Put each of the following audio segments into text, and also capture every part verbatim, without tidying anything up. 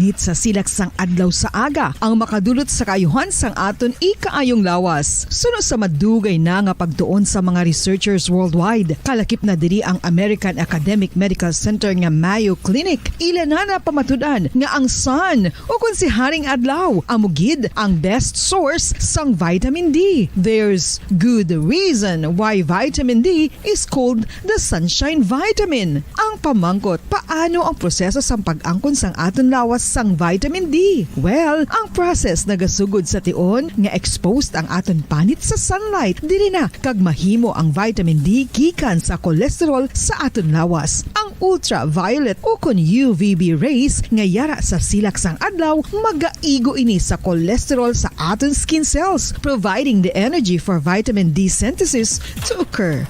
Init sa silak sang adlaw sa aga ang makadulot sa kaayuhan sang aton ikaayong lawas. Suno sa madugay na nga pagtuon sa mga researchers worldwide, kalakip na diri ang American Academic Medical Center nga Mayo Clinic. Ila na napamatud-an nga ang sun, o kon si Haring Adlaw, amo gid ang best source sang vitamin D. There's good reason why vitamin D is called the sunshine vitamin. Ang pamangkot, paano ang proseso sang pag-angkon sang aton lawas sang vitamin D? Well, ang process nagasugod sa tion nga exposed ang aton panit sa sunlight. Diri na kag mahimo ang vitamin D gikan sa cholesterol sa aton lawas. Ang ultraviolet o kon U V B rays nga yara sa silak sang adlaw magaigo ini sa cholesterol sa aton skin cells, providing the energy for vitamin D synthesis to occur.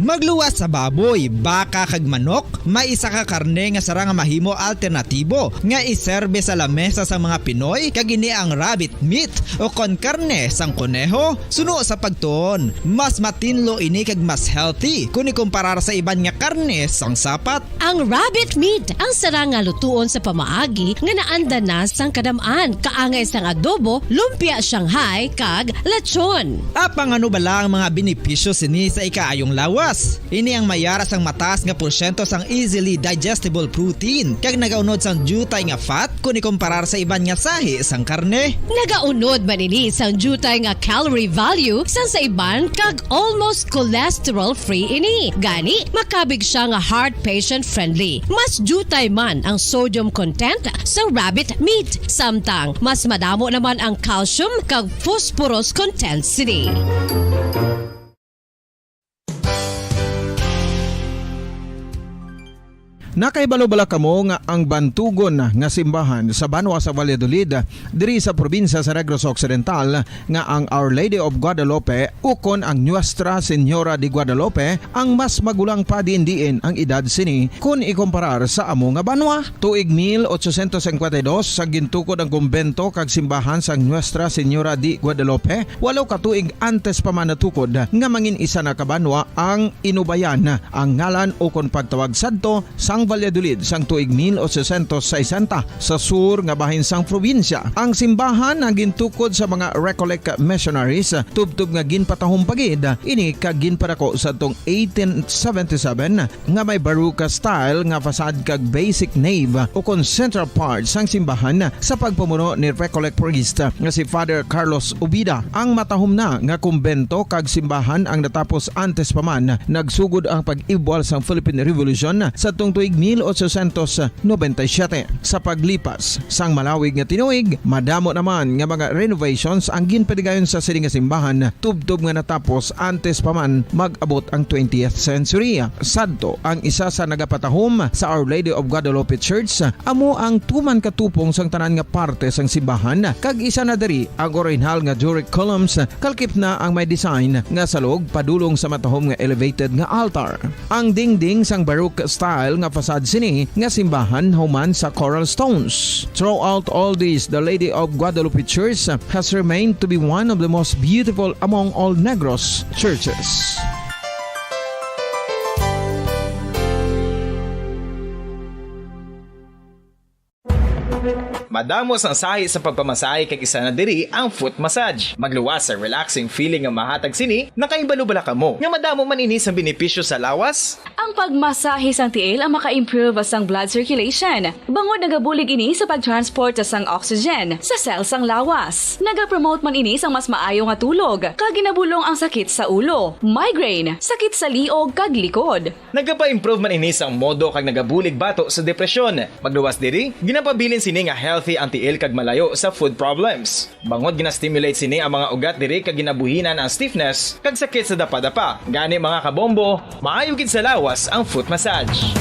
Magluwas sa baboy, baka, kag manok, may isa ka karne nga sarang nga mahimo alternatibo nga iserbe sa lamesa sang mga Pinoy, kag ini ang rabbit meat o kon karne sang koneho. Suno sa pagtuon, mas matinlo ini kag mas healthy kon ikumparar sa iban nga karne sang sapat. Ang rabbit meat ang sarang nga lutuon sa pamaagi nga naanda na sang kadam-an, kaangay sang adobo, lumpia Shanghai, kag lechon. Apang ano bala ang mga benepisyo sini sa ikaayong lawas? Ini ang mayara sang mataas nga porsyento sang easily digestible protein kag nagaunod sang diutay nga fat kon ikumparar sa iban nga sahi sang karne. Nagaunod man ini sang diutay nga calorie value sang sa iban kag almost cholesterol-free ini. Gani, makabig sia nga heart patient-friendly. Mas diutay man ang sodium content sa rabbit meat, samtang mas madamo naman ang calcium kag phosphorus content sini. Nakahibalo bala kamo nga ang bantugon nga simbahan sa banwa sa Valladolid, diri sa probinsya sa Negros Occidental, nga ang Our Lady of Guadalupe ukon ang Nuestra Señora de Guadalupe ang mas magulang pa diin-diin ang edad sini kon ikumparar sa amo nga banwa? Tuig mil ochocientos cincuenta y dos, sa gintukod ang kumbento kag simbahan sang Nuestra Señora de Guadalupe, walo ka tuig antes pa man natukod nga mangin isa na ka banwa ang Inubayan, ang ngalan ukon pagtawag sadto sang Valladolid sang tuig mil ochocientos sesenta, sa sur nga bahin sang probinsya. Ang simbahan ang gintukod sa mga Recollect missionaries, tubtob nga ginpatahom pa gid ini kag ginpadako sadtong eighteen seventy-seven, nga may Baroque style nga facade kag basic nave ukon central part sang simbahan sa pagpamuno ni Recollect priest nga si Father Carlos Ubida. Ang matahom na nga kumbento kag simbahan ang natapos antes pa man nagsugod ang pag-ibwal sang Philippine Revolution sadtong tuig mil ochocientos noventa y siete. Sa paglipas sang malawig nga tinuig, madamo naman nga mga renovations ang ginpadigayon sa sini nga simbahan, tubtob nga natapos antes pa man mag-abot ang twentieth century. Sadto, ang isa sa nagapatahom sa Our Lady of Guadalupe Church amo ang tuman katupong sang tanan nga parte sang simbahan, kag isa na diri ang orihinal nga Doric columns, kalakip na ang may design nga salog padulong sa matahom nga elevated nga altar. Ang dingding sang Baroque style nga facade sini nga simbahan human sa coral stones. Throughout all this, the Lady of Guadalupe Church has remained to be one of the most beautiful among all Negros churches. Madamo sang sahi sa pagpamasahe, kag isa na diri ang foot massage. Magluwas sa relaxing feeling nga mahatag sini. Nakahibalo bala kamo nga madamo man ini sang benepisyo sa lawas? Ang pagmasahe sang tiil ang maka-improve sang blood circulation, bangod nagabulig ini sa pag-transport sang oxygen sa cell sang lawas. Nagapromote man ini sang mas maayo nga tulog, kag ginabulong ang sakit sa ulo, migraine, sakit sa liog kag likod. Nagapa-improve man ini sang modo kag nagabulig bato sa depresyon. Magluwas diri, ginapabilin sini nga healthy ang tiil kag malayo sa food problems. Bangod gina-stimulate sini ang mga ugat diri kag ginabuhinan ang stiffness kag sakit sa dapadapa. Gani, mga kabombo, maayo gid sa lawas ang foot massage.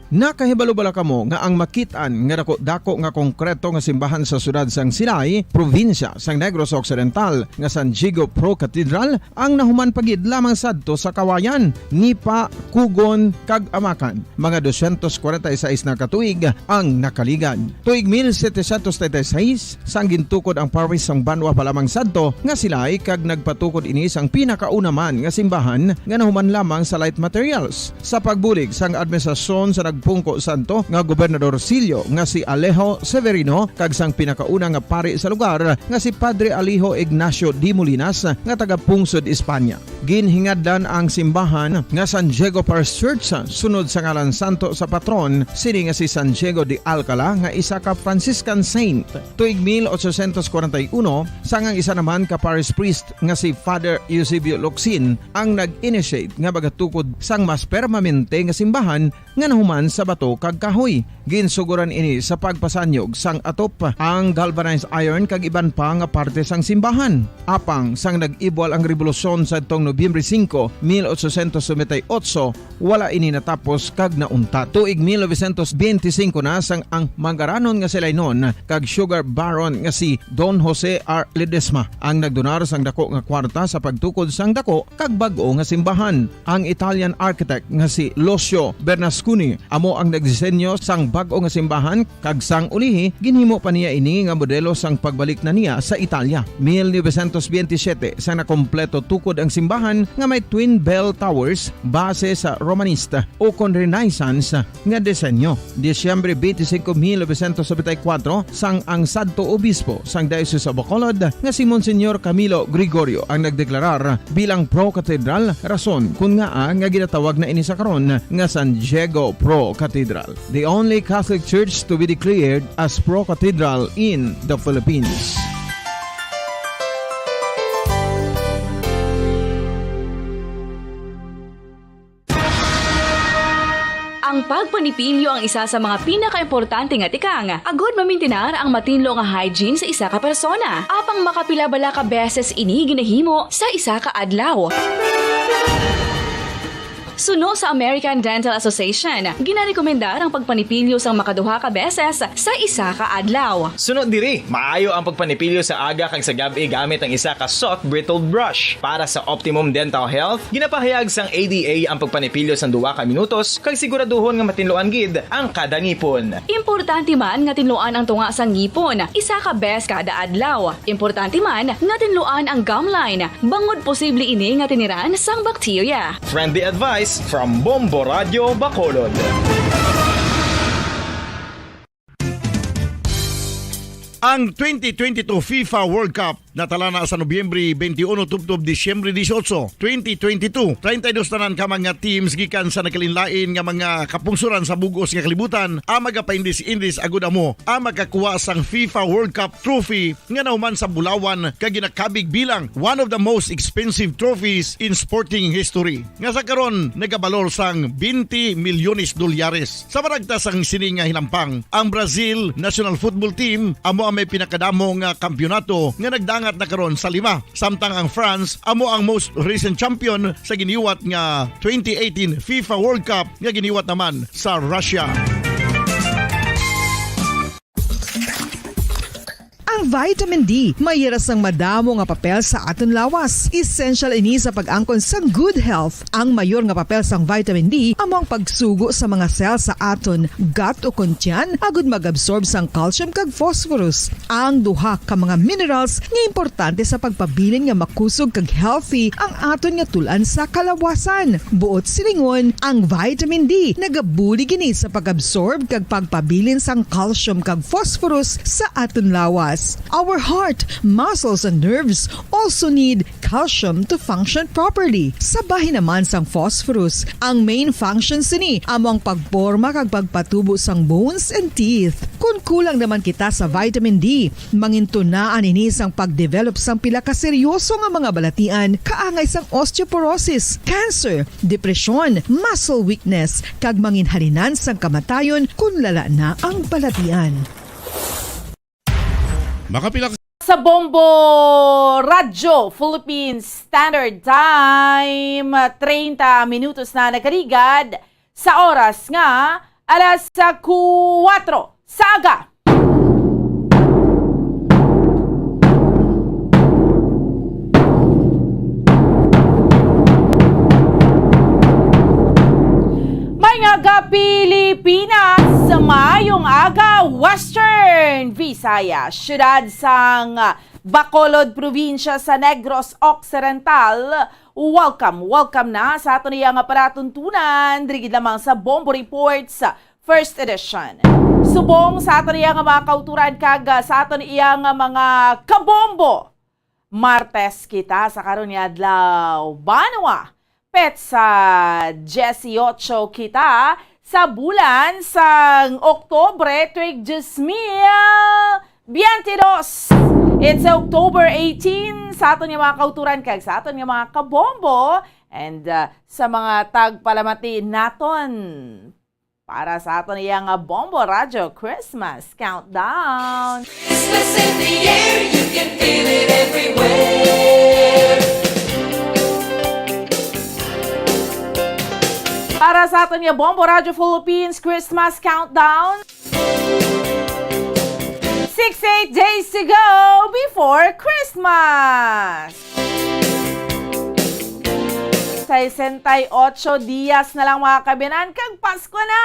Nakahibalo bala kamo nga ang makit-an nga dako-dako nga konkreto nga simbahan sa siyudad sang Silay, probinsya sang Negros Occidental, nga San Diego Pro Cathedral, ang nahuman pa gid lamang sadto sa Kawayan, Nipa, Kugon, kag Amakan? Mga dosyentos kwarenta y seis na ka tuig ang nakaligad. Tuig mil setecientos treinta y seis, sang gintukod ang parish sang banwa pa lamang sadto nga Silay, kag nagpatukod ini sang pinakauna man nga simbahan nga nahuman lamang sa light materials. Sa pagbulig sang administrasyon sa nagpungko sadto nga gobernadorcillo nga si Alejo Severino kag sang pinakauna nga pari sa lugar nga si Padre Alejo Ignacio de Molinas nga taga-pungsod España. Ginhingadlan ang simbahan nga San Diego Parish Church sunod sa ngalan santo sa patron sini nga si San Diego de Alcala nga isa ka Franciscan saint. Tuig mil ochocientos kwarenta y uno, sang ang isa naman ka parish priest nga si Father Eusebio Locsin ang nag-initiate nga magatukod sang mas permanente nga simbahan nga nahuman sa bato kag kahoy. Ginsugoran ini sa pagpasanyog sang atop, ang galvanized iron kag iban pa nga parte sang simbahan. Apang sang nag-ibwal ang rebolusyon sadtong Nobyembre singko, mil ochocientos noventa y ocho, wala ini natapos kag nauntat. Tuig mil novecientos benti singko na sang ang mangaranon nga Silaynon kag sugar baron nga si Don Jose R. Ledesma ang nagdonar sang dako nga kwarta sa pagtukod sang dako kag bag-o nga simbahan. Ang Italian architect nga si Lucio Bernasconi amo ang nagdisenyo sang bag-o nga simbahan, kag sang ulihi ginhimo pa niya ini nga modelo sang pagbalik na niya sa Italia. Mil novecientos benti siyete, sa nakompleto tukod ang simbahan nga may twin bell towers base sa Romanista ukon Renaissance nga disenyo. Disyembre twenty-five, mil novecientos noventa y cuatro, sang ang sadto obispo sang Diocese of Bacolod nga si Monsignor Camilo Gregorio ang nagdeklarar bilang pro-cathedral, rason kun ngaa nga ginatawag na ini sa karon nga San Diego Pro Cathedral, the only Catholic church to be declared as pro-cathedral in the Philippines. Ang pagpanipilyo ang isa sa mga pinakaimportante nga tikang agud mamintinar ang matinlo nga hygiene sa isa ka persona. Apang makapila bala ka beses ini ginahimo sa isa ka adlaw? Suno sa American Dental Association, ginarekomendar ang pagpanipilyo sang makaduha ka beses sa isa ka adlaw. Suno diri, maayo ang pagpanipilyo sa aga kag sa gab-i gamit ang isa ka soft bristle brush. Para sa optimum dental health, ginapahayag sang A D A ang pagpanipilyo sang duha ka minutos kag siguraduhon nga matinluan gid ang kada ngipon. Importante man nga tinluan ang tunga sang ngipon isa ka bes kada adlaw. Importante man nga tinluan ang gum line, bangod posible ini nga tiniran sang bakterya. Friendly advice from Bombo Radio Bacolod. Ang twenty twenty-two FIFA World Cup natala na sa Nobyembre twenty-one tubtob Disyembre dieciocho, twenty twenty-two. Treinta y dos tanan ka mga teams gikan sa nagkalainlain nga mga kapungsoran sa bug-os nga kalibutan ang magapaindis-indis agud amo ang makakuha sang FIFA World Cup trophy nga nahuman sa bulawan kag ginakabig bilang one of the most expensive trophies in sporting history, nga sa karon nagabalor sang twenty milyones dolyares. Sa maragtas sang sini nga hinampang, ang Brazil national football team amo ang may pinakadamo nga kampiyonato nga nagdangat na karon sa lima, samtang ang France amo ang most recent champion sa giniwat nga twenty eighteen FIFA World Cup nga giniwat naman sa Russia. Ang vitamin D may ira sang madamo nga papel sa aton lawas. Essential ini sa pag-angkon sang good health. Ang mayor nga papel sang vitamin D amo ang pagsugo sa mga cell sa aton gut o kon tiyan agud mag-absorb sang calcium kag phosphorus, ang duha ka mga minerals nga importante sa pagpabilin nga makusog kag healthy ang aton nga tul-an sa kalawasan. Buot silingon, ang vitamin D nagabulig ini sa pag-absorb kag pagpabilin sang calcium kag phosphorus sa aton lawas. Our heart, muscles, and nerves also need calcium to function properly. Sa bahin naman sang phosphorus, ang main function sini amo ang pagporma kag pagpatubo sang bones and teeth. Kon kulang naman kita sa vitamin D, mangintunaan ini sang pag-develop sang pila ka seryoso nga mga balatian, kaangay sang osteoporosis, cancer, depresyon, muscle weakness, kag manginhalinan sang kamatayon kon lala na ang balatian. Makapila ka Sa Bombo Radyo Philippine Standard Time, treinta minutos na nagkarigad sa oras nga Alas sa kuwatro sa aga. May aga, Pilipinas! Maayong aga, Western Visayas! Siyudad sang Bacolod, probinsya sa Negros Occidental. Welcome, welcome na sa aton iya nga palatuntunan, diri gid lamang sa Bombo Reports, first edition. Subong sa aton iya nga mga kauturan kag, ah, sa aton iya nga mga kabombo, Martes kita sa karon nga adlaw, banwa, petsa dieciocho kita sa bulan sang Oktubre, tuig dos mil veintidós. It's October eighteen sa aton nga mga kauturan kag sa aton nga mga kabombo and, uh, sa mga tagpalamati naton. Para sa aton iya nga Bombo Radyo Christmas Countdown. Christmas in the air, you can feel it everywhere. Para sa aton nga Bombo Radyo Philippines Christmas Countdown, sixty-eight days to go before Christmas. Sesenta y ocho dias na lang, mga kabinan, kag Pasko na!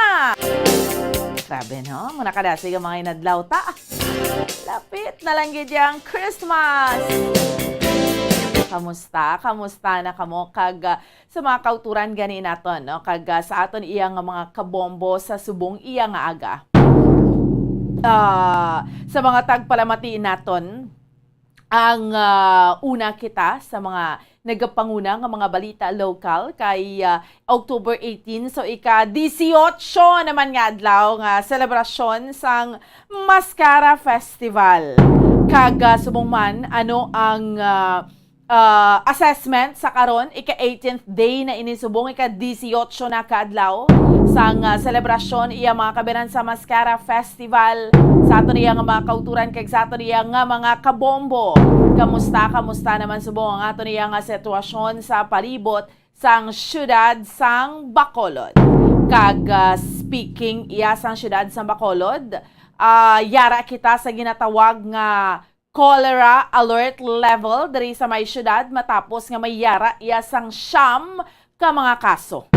Grabe, no? Muna kadasig ang mga inadlaw ta. Lapit na lang gid ang Christmas. Kamusta? Kamusta na kamo? Kag, ah, sa mga kauturan gani naton, no? Kag, ah, sa aton iya nga mga kabombo sa subong iya nga aga. Ah, sa mga tagpalamati naton, ang, ah, una kita sa mga nagapanguna nga mga balita lokal kay, ah, October eighteen. So, ika dieciocho naman nga adlaw nga selebrasyon sang Mascara Festival. Kag, ah, subong man, ano ang, ah, ah, assessment sa karon, ika eighteenth day na ini subong, ika dieciocho na ka adlaw sang, ah, selebrasyon iya mga kabinan sa Mascara Festival, sa aton iya nga mga kauturan kag sa aton iya nga mga kabombo. Kamusta, kamusta naman subong ang aton iya nga sitwasyon sa palibot sang siyudad sang Bacolod? Kag, ah, speaking iya sang siyudad sang Bacolod, ah, yara kita sa ginatawag nga cholera alert level diri sa may siyudad matapos nga may yara iya sang siyam ka mga kaso.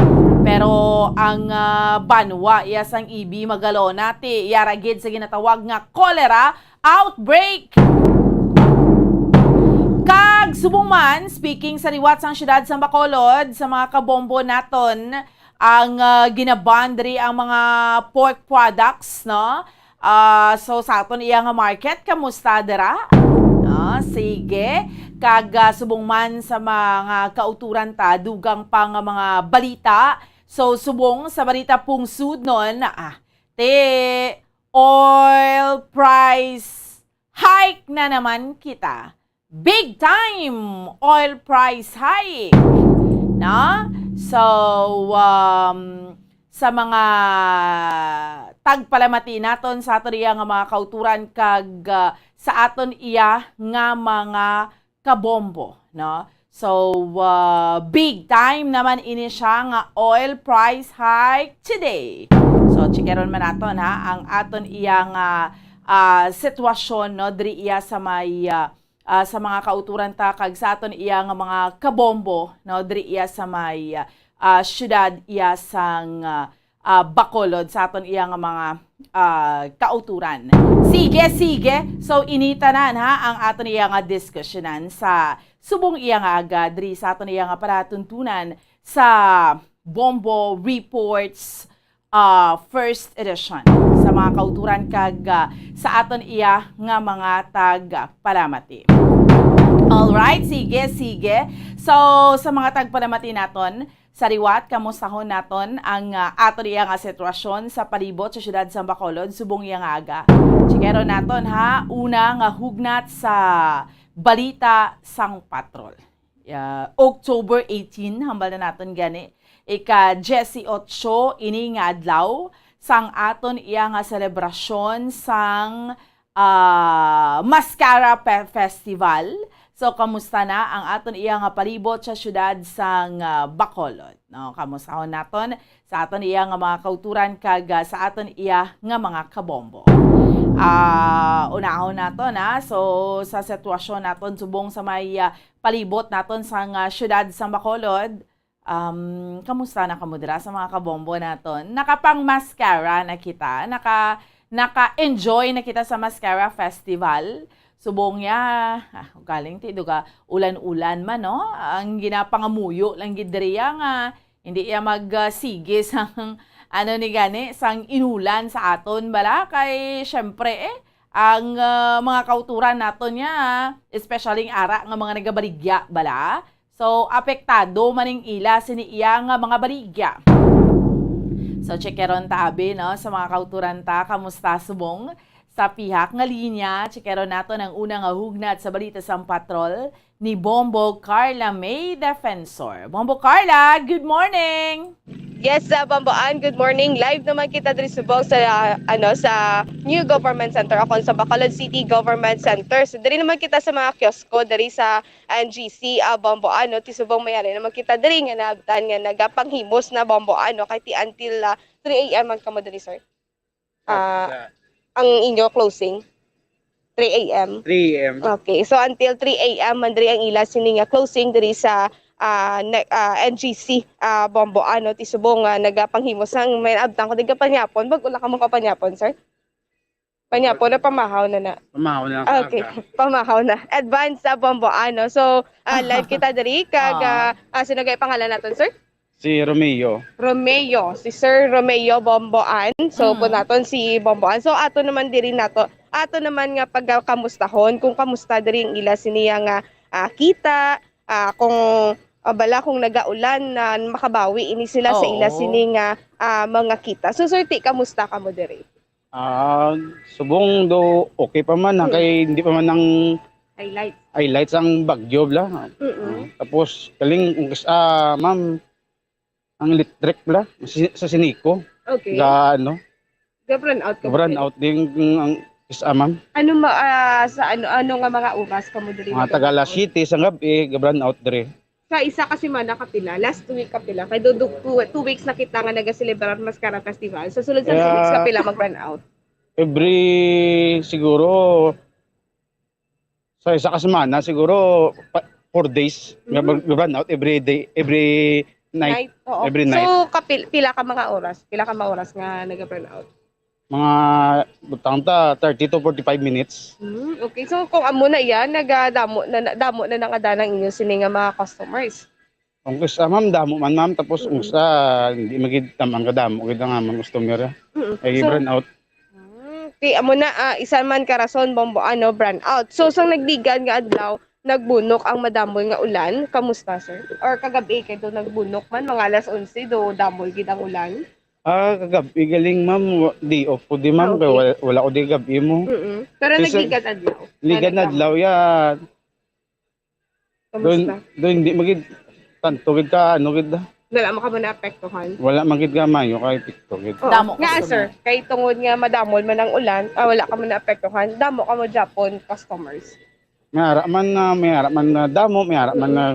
Pero ang, ah, banwa iya sang E B Magalona ti yara gid sa ginatawag nga cholera outbreak. Kag subong man, speaking sa liwat sang siyudad sang Bacolod, sa mga kabombo naton, ang, ah, ginaban diri ang mga pork products, no? Ah, so, sa aton iya nga market, kamusta dira? Ah, sige. Kag, ah, subong man sa mga kauturan ta, dugang pa nga mga balita. So, subong sa balita pungsod nun, ah, ti oil price hike na naman kita. Big time oil price hike, no? So, um, sa mga tagpalamati naton sa aton iya nga mga kauturan kag, ah, sa aton iya nga mga kabombo, no? So, ah, big time naman ini siya nga oil price hike today. So, chikeron man naton, ha, ang aton iya nga, ah, sitwasyon, no, diri iya sa may, ah, ah, sa mga kauturan ta kag sa aton iya nga mga kabombo, no, diri iya sa may, ah, siyudad iya sang, ah, ah, Bacolod, sa aton iya nga mga, ah, kauturan. Sige, sige. So, ini tanan, ha, ang aton iya nga diskusyonan sa subong iya nga aga diri sa aton iya nga palatuntunan sa Bombo Reports, ah, first edition, sa mga kauturan kag, ah, sa aton iya nga mga tagpalamati. Alright, sige, sige. So, sa mga tagpalamati naton, sa liwat, kamustahon naton ang, ah, aton iya nga sitwasyon sa palibot sa siyudad sang Bacolod subong iya nga aga. Chikeron naton, ha, una nga hugnat sa balita sang patrol. Ah, October eighteen, hambal na naton gani, ika dieciocho ini nga adlaw sang aton iya nga selebrasyon sang, ah, Mascara Pe-, Festival So, kamusta na ang aton iya nga palibot sa siyudad sang, ah, Bacolod? No, kamustahon naton sa aton iya nga mga kauturan kag, ah, sa aton iya nga mga kabombo. Ah, unahon naton, ah. So, sa sitwasyon naton subong sa may, ah, palibot naton sang, ah, siyudad sang Bacolod, Um, kamusta na kamo dira sa mga kabombo naton? Nakapang-mascara na kita, naka, naka-enjoy na kita sa mascara festival. Subong niya, ah, galing ti duga ulan-ulan man, no? Ang ginapangamuyo lang gid diri nga hindi iya mag, ah, sige sang ano ni gani, sang inulan sa aton bala kay syempre eh ang, ah, mga kauturan naton niya, especially ang ara nga mga nagabaligya bala, so, apektado man ning ila sini iya nga mga baligya. So, checkeron ta abi, no, sa mga kauturan ta. Kamusta subong? Sa pihak nga linya, checkeron naton ang una nga hugnat sa balita sang patrol ni Bombo Carla May Defensor. Bombo Carla, good morning! Yes, sa Bombo Ann, good morning. Live naman kita diri subong sa, ah, ano, sa New Government Center, o kon sa Bacolod City Government Center. So, diri naman kita sa mga kiosko, diri sa N G C, ah, Bombo Ann, no? Ti subong may ari naman kita diri nga naabtan nga nagapanghimos na, Bombo Ann, no? Kay ti until, ah, three A M man kamo diri, sir. Ah, ang inyo closing, three A M? Three A M. Okay, so until three A M man diri ang ila sini nga closing diri sa, ah, ne-, ah, N G C, ah, Bombo Ann, no? Ti subong nga nagapanghimos ang may abtan ko, di ka panyapon. Bag-o lang ka mo kapanyapon, sir? Panyapon na pamahaw na na. Pamahaw na. Ah, okay. Pamahaw na. Advance sa Bombo Ann, no? So, ah, live kita diri kag, ah, ah, sino gay pangalan naton, sir? Si Romeo. Romeo, si Sir Romeo Bombo Ann. So, Mm. po naton si Bombo Ann. So, ato naman diri nato, ato naman nga pagkamustahon kung kamusta diri ang ila siniya nga, ah, kita, ah, kung, ah, bala kung nagaulan na makabawi ini sila sa ila Oo. sini nga, ah, mga kita. So, Sir T, kamusta kamo diri? Ah, subong do okay pa man, ah, Mm. kay hindi pa man ang Highlights. highlights ang bagyo, bla. Mm-mm. Ah, tapos, kaling, ah, ma'am, ang electric, bla, si-, sa Sinico, Okay. ga, ano, Ga-brownout ka brownout din ang, ah, ma'am. Ano ma-, ah, sa ano, ano nga mga oras kamo diri Mga mag-brownout? Taga alas siyete sa gabi, ga-brownout diri. Sa isa ka semana, kapila? Last week, kapila? Kay do, do, two, two weeks na kita nga nagaselebrar Mascara Festival. Sa sulod sa two weeks, Kaya, kapila mag-brownout? Every, siguro, sa isa ka semana, siguro, pa-, four days, nga Mm. mag-, mag-brownout every day, every night. Night, oo. Every night. So, kapil-, pila ka mga oras? Pila ka mga oras nga naga-brownout? Mga, butang ta, thirty to forty-five minutes. Hmm, okay. So, kung amo na yan, nagadamo na, na, damo na nangadanang inyo sini nga mga customers? Ang isa, ma'am, damo man, ma'am. Tapos, ang Mm-mm. isa, hindi magid tam-, ang kadamo, gid ang among customer, ah. Mm-mm. Ay, So, brownout. Hmm, ti, amo na, ah, isa man ka rason, Bombo, ano, brownout. So, sang nagligad nga adlaw, nagbunok ang madamol nga ulan. Kamusta, sir? Or kagabi, kay do nagbunok man, mga alas onse, do damol gid ang ulan? Ah, kagabi galing, ma'am, wa-, day off ko di, ma'am, Ah, kay okay. wala, wala ko di gabi mo. Mm-mm. Pero Kasi nagligad adlaw? Ligad na Nagdamo? adlaw, ya. Kamusta? Doon, doon, hindi magid tanto gid ka, ano gid da? Wala mo ka mo naapektuhan? Wala magid ka mayo kay tikto gid. Oo. Damo Nga, customer. sir, kay tungod nga madamol man ang ulan, ah, wala ka mo naapektuhan, damo ka mo Japon customers. May ara man na, may ara man na damo, may ara man Mm. na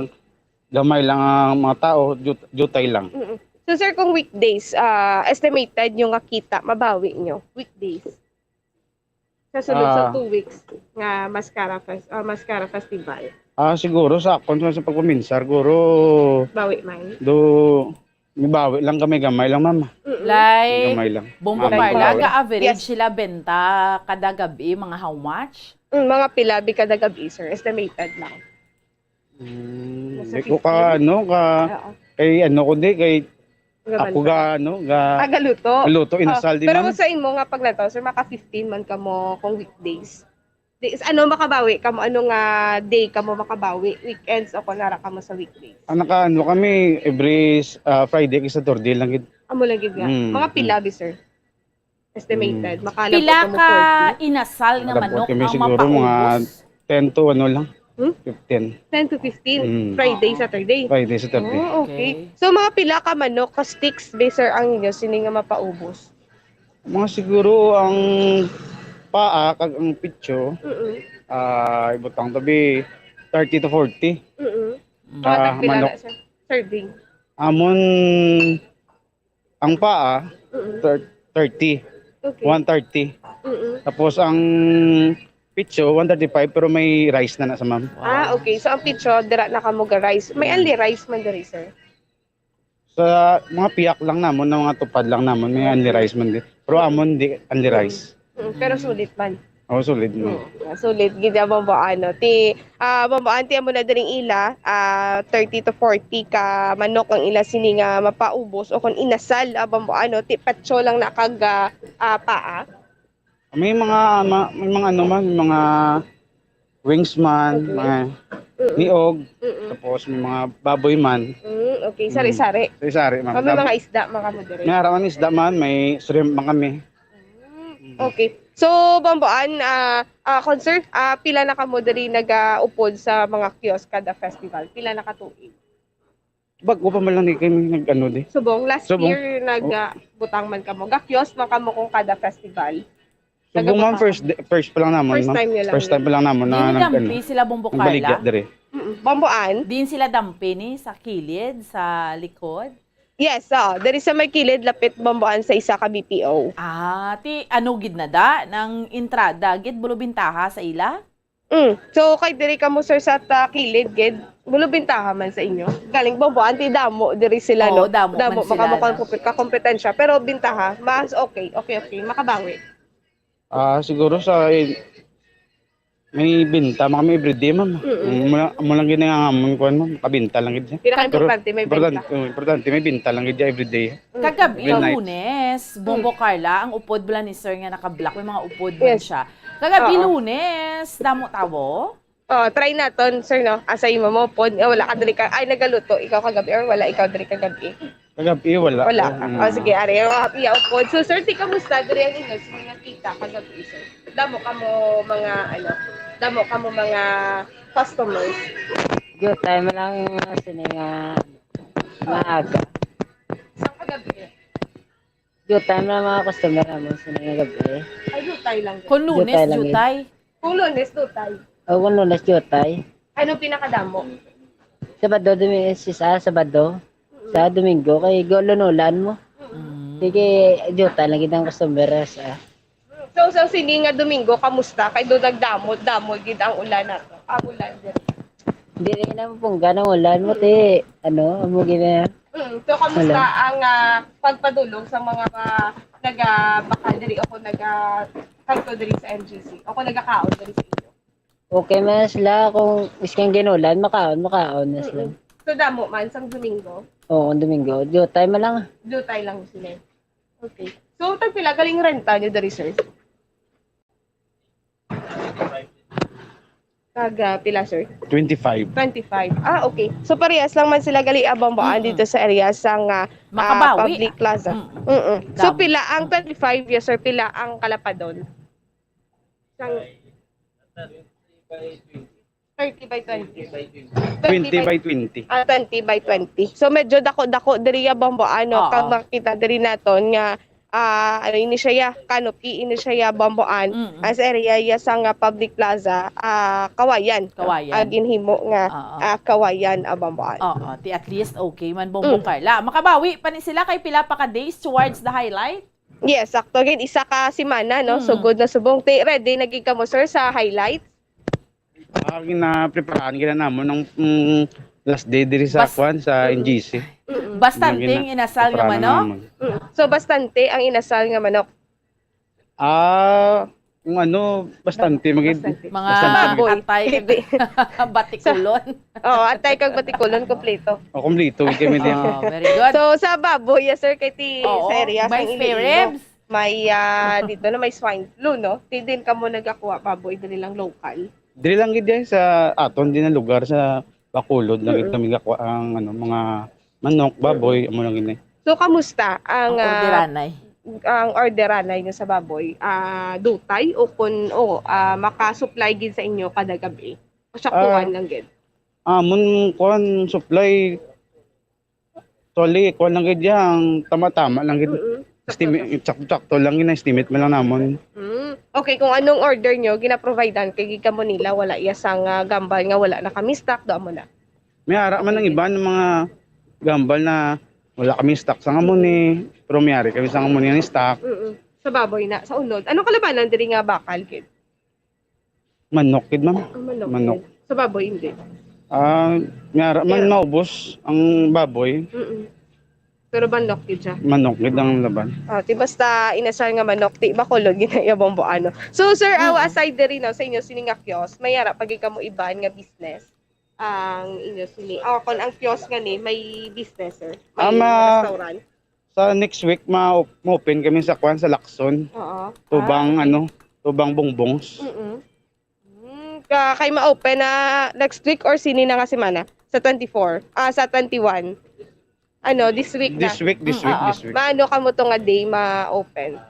gamay lang ang mga tao, jut-, jutay lang. Mm-mm. So, sir, kung weekdays, ah, estimated nyo nga kita, mabawi nyo? Weekdays? Sa sunod sa Ah. two weeks nga Mascara Fes-, ah, Mascara Festival? Ah, siguro sa akon, sa pagkuminsar, siguro Bawi man? do, may bawi lang, gamay-gamay lang, ma'am. Mm-mm. Like, Gamay lang. Bombo Gamay Carla, lang. ga-average Yes. sila benta kada gabi, mga how much? Mm, mga pila bi kada gabi, sir? Estimated lang. Mm, Nasa di ko ka, fifteen? ano, ka, Oo. kay ano ko di, kay Nga ako man. ga, ano, ga, Tagaluto? luto, inasal Oh, di pero man. Sa imo nga paglantaw, sir, maka fifteen man kamo kung weekdays. Di, is-, ano makabawi kamo? Ano nga day kamo makabawi? Weekends o kung nara kamo sa weekdays? Ah, naka, ano kami, every, ah, Friday kay Saturday lang gid. Amo lang gid nga. Mm, Mga pila, mm. bi, sir? Estimated. Hmm. Makalagot Pila ka mo forty? Inasal nga Makalagot manok kami ang siguro mga mapaubos? ten to ano lang. Hmm? Fifteen. Ten to fifteen? Hmm. Friday, Oo. Saturday? Friday, Saturday. Oh, okay. Okay. So, mga pila ka manok ka sticks, be, sir, ang inyo sini nga mapaubos? Mga siguro ang paa kag ang pitso, Mm-mm. ah, ibutang tabi, thirty to forty. Mm-mm. Ah, Mga tagpila manok. Na, sir? Serving. Amon, ang paa, Mm-mm. thir- thirty. Okay. One thirty. Mm-mm. Tapos ang pitso, one thirty-five, pero may rice na na sa ma'am. Ah, okay. So, ang pitso, dira na kamo ga rice. May only rice man diri, sir? Sa mga piyak lang namon, na mga tupad lang namon, may only rice man di. Pero amon, di only rice. Mm, pero sulit man. Oh, solid mo. Mm, sulit gid ang bambuan, no? Ti, ah, bambuan, ti amo na diring ila, ah, thirty to forty ka manok ang ila sini nga mapaubos o kung inasal, ah, bambuan, no? Ti patso lang na kag, ah, ah, paa. May mga, ma- may mga ano man, may mga wings man, Okay. mga Mm-mm. niog, Mm-mm. tapos may mga baboy man. Mm, okay, sari-sari. Sari-sari, ma'am. Kami mga isda, mga modere. May araw man isda man, may shrimp man kami. Mm, okay. So, bambuan, ah, ah, concern, ah, pila na kamo diri nagaupod sa mga kiosk kada festival? Pila na ka tuig? Bago pa man lang di kami nag-ano di. Subong, last Subong. Year nag ah, butang man kamo. Ga-kiosk man kamo kung kada festival. Subong man, Nagabutang. First, day- first pa lang naman. First Ma'am. Time niya lang First yun. Time pa lang naman na Di nag- dampi ano, sila, Bumbo nagbaligya Carla? Diri. Mm, bambuan? Din sila dampi ni sa kilid, sa likod? Yes, oo. Diri sa may kilid, lapit bambuan sa isa ka B P O. Ah, ti ano gid na da? Nang entrada gid, bulubintaha sa ila? Mm. So, kay diri kamo, sir, sa ta kilid, gid, bulubintaha man sa inyo. Galing bambuan, ti damo diri sila, Oo, no? damo man Damo, sila, maka no? makakompe- kakompetensya. Pero bintaha, mas okay, okay, okay. Makabawi. Ah, siguro sa may binta man kami everyday, ma'am. Mm-mm. Mula mula gid nga amon kuan, ma'am, makabinta lang gid siya. Pinaka-importante, may importante, binta. Oh, importante, may binta lang gid siya everyday. Kagabi, Every night. Lunes, Bombo Carla, ang upod bala ni Sir nga naka-black, may mga upod man Yes. Siya. Kagabi, Oo. Lunes, damo tawo? Oh, try naton, sir, no? Asa imo mo pod? Eh, wala ka diri ka, ay, nagaluto ikaw kagabi or wala ikaw diri kagabi? Kagabi, wala. Wala. Mm. Oh, sige, ari, oh, iya upod. So, sir, ti kamusta diri ang inyo? Sige nga kita kagabi, sir. Damo kamo mga, ano, damo kamo mga customers. Diyot tayo man lang sini nga maaga. Sa kagabi, Diyot tayo man lang mga customer naman sini nga gabi. ay, dutay lang. Kung Lunes, Jutay lang, jutay. Kung Lunes, dutay. O kung Lunes, diyot tayo. Ano pinakadamo? Sabado, dumi, si sa Sabado. Sa Domingo, kay gulunulan mo. Mm. Sige, diyot tayo lagi ng customer sa. So, sa sini nga Domingo, kamusta? Kay do nagdamot, damo gid ang ulan nato. Ang ulan diri. Hindi rin na mapungga ng ulan mo, te. Ano, amo gina. Mm, so, kamusta Wala. Ang ah, pagpadulong sa mga ah, naga-bakal diri o kung naga-kanto diri sa M G C o kung nagakaon diri sa inyo? Okay man sila kung isking ginulan, makaon, makaon na sila. Mm-mm. So, damo man sang Domingo, Oo, kung Domingo. Diyot tayo man lang. dutay lang sila. Okay. So, tagpila galing renta niyo diri, sir? Tag ah, pila, sir? Twenty-five. Twenty-five. Ah, okay. So, parehas lang man sila gali abang baan Mm-mm. dito sa area sang ah, ah, Makabawi. Public Plaza. Mm-mm. Mm-mm. So, Damo. pila ang twenty-five, yes, sir? Pila ang kalapadon? Sang thirty by twenty. Twenty by twenty. Ah, twenty by twenty. So, medyo dako-dako diri ya bambo, ano, Oo. kag makita diri naton nga, ah, ano ini siya ya, canopy ini siya ya bamboan. Mm-mm. As area ya sa nga public plaza, ah, kawayan. Kawayan. Ah, ginhimo nga Oo. ah, kawayan a bamboan. Oo, ti at least okay man, Bombo Mm. Carla. Makabawi pa ni sila kay pila pa ka days towards the highlight? Yes, sakto gid, isa ka semana, no? Mm. Sugod na subong. Ti ready na gid kamo, sir, sa highlight? Ah, ginapreparahan gina namon ng mm, last day diri sa Bas- kwan sa N G C. Mm-mm. Bastante Gina- ang inasal nga preparahan manok? namon. Mm. So, bastante ang inasal nga manok. Ah, kung ano, bastante magid. Bastante. Mga Baboy. atay kag batikulon. Oo, atay kag batikulon kompleto. O, kompleto kami din. Oh, very good. So, sa baboy, yes, sir, kay ti Oo, sa area sa may spare Iloilo, ribs. May ah, dito na may swine flu, no? Ti din kamo nagakuha baboy diri lang local. Diri lang gid yan sa aton din ang lugar sa Bacolod lang gid Mm-mm. kami gakuha ang ano mga manok, baboy, amo lang gid. So, kamusta ang Ang ah, orderanay. ang orderanay nyo sa baboy? Ah, dutay o kun o ah, makasupply gid sa inyo kada gabi? O saktuhan Ah. lang gid? Amon kuan supply, actually kuan lang gid yan, tama-tama lang gid. Mm-mm. Estimate, sakto-sakto lang gid na estimate man lang namon. Mm. Okay, kung anong order nyo, ginaprovidean kay gid kamo nila, wala iya sang, ah, gambal nga wala na kami stock, do amo na. May ara man ang Okay. iban nga mga gambal na wala kami stock sa amo ni, pero may ari kami sa amo ni stock. Mm-mm. Sa baboy na, sa unod. Anong kalabanan diri nga bakal, gid? Manok gid, ma'am. Ah, manok Manok. gid. Sa baboy, hindi. Ah, may ara man Pero maubos ang baboy. Mm-mm. Pero manok gid siya. Manok gid ang laban. Ah, ti basta inasal nga manok, ti bakulod gid na iya bambuano. So, sir, Mm. awa aside diri, no, sa inyo sini nga kiosk, may ara pa gid kamo iban nga business ang inyo sini. O, kung ang kiosk nga ni, may business, sir? May Ah, ma-, restaurant? Sa next week, ma-, ma-open kami sa kwan, sa Lacson. Oo. Tubang, Ah, okay. ano, Tubang Bongbongs. Mm-mm. Hmm, ka-, kay ma-open na next week or sini na nga semana? Sa twenty-four? Ah, sa twenty-one. Ano, this week na? This week, this Mm, week, oo. this week. Maano kamo to nga day ma-open?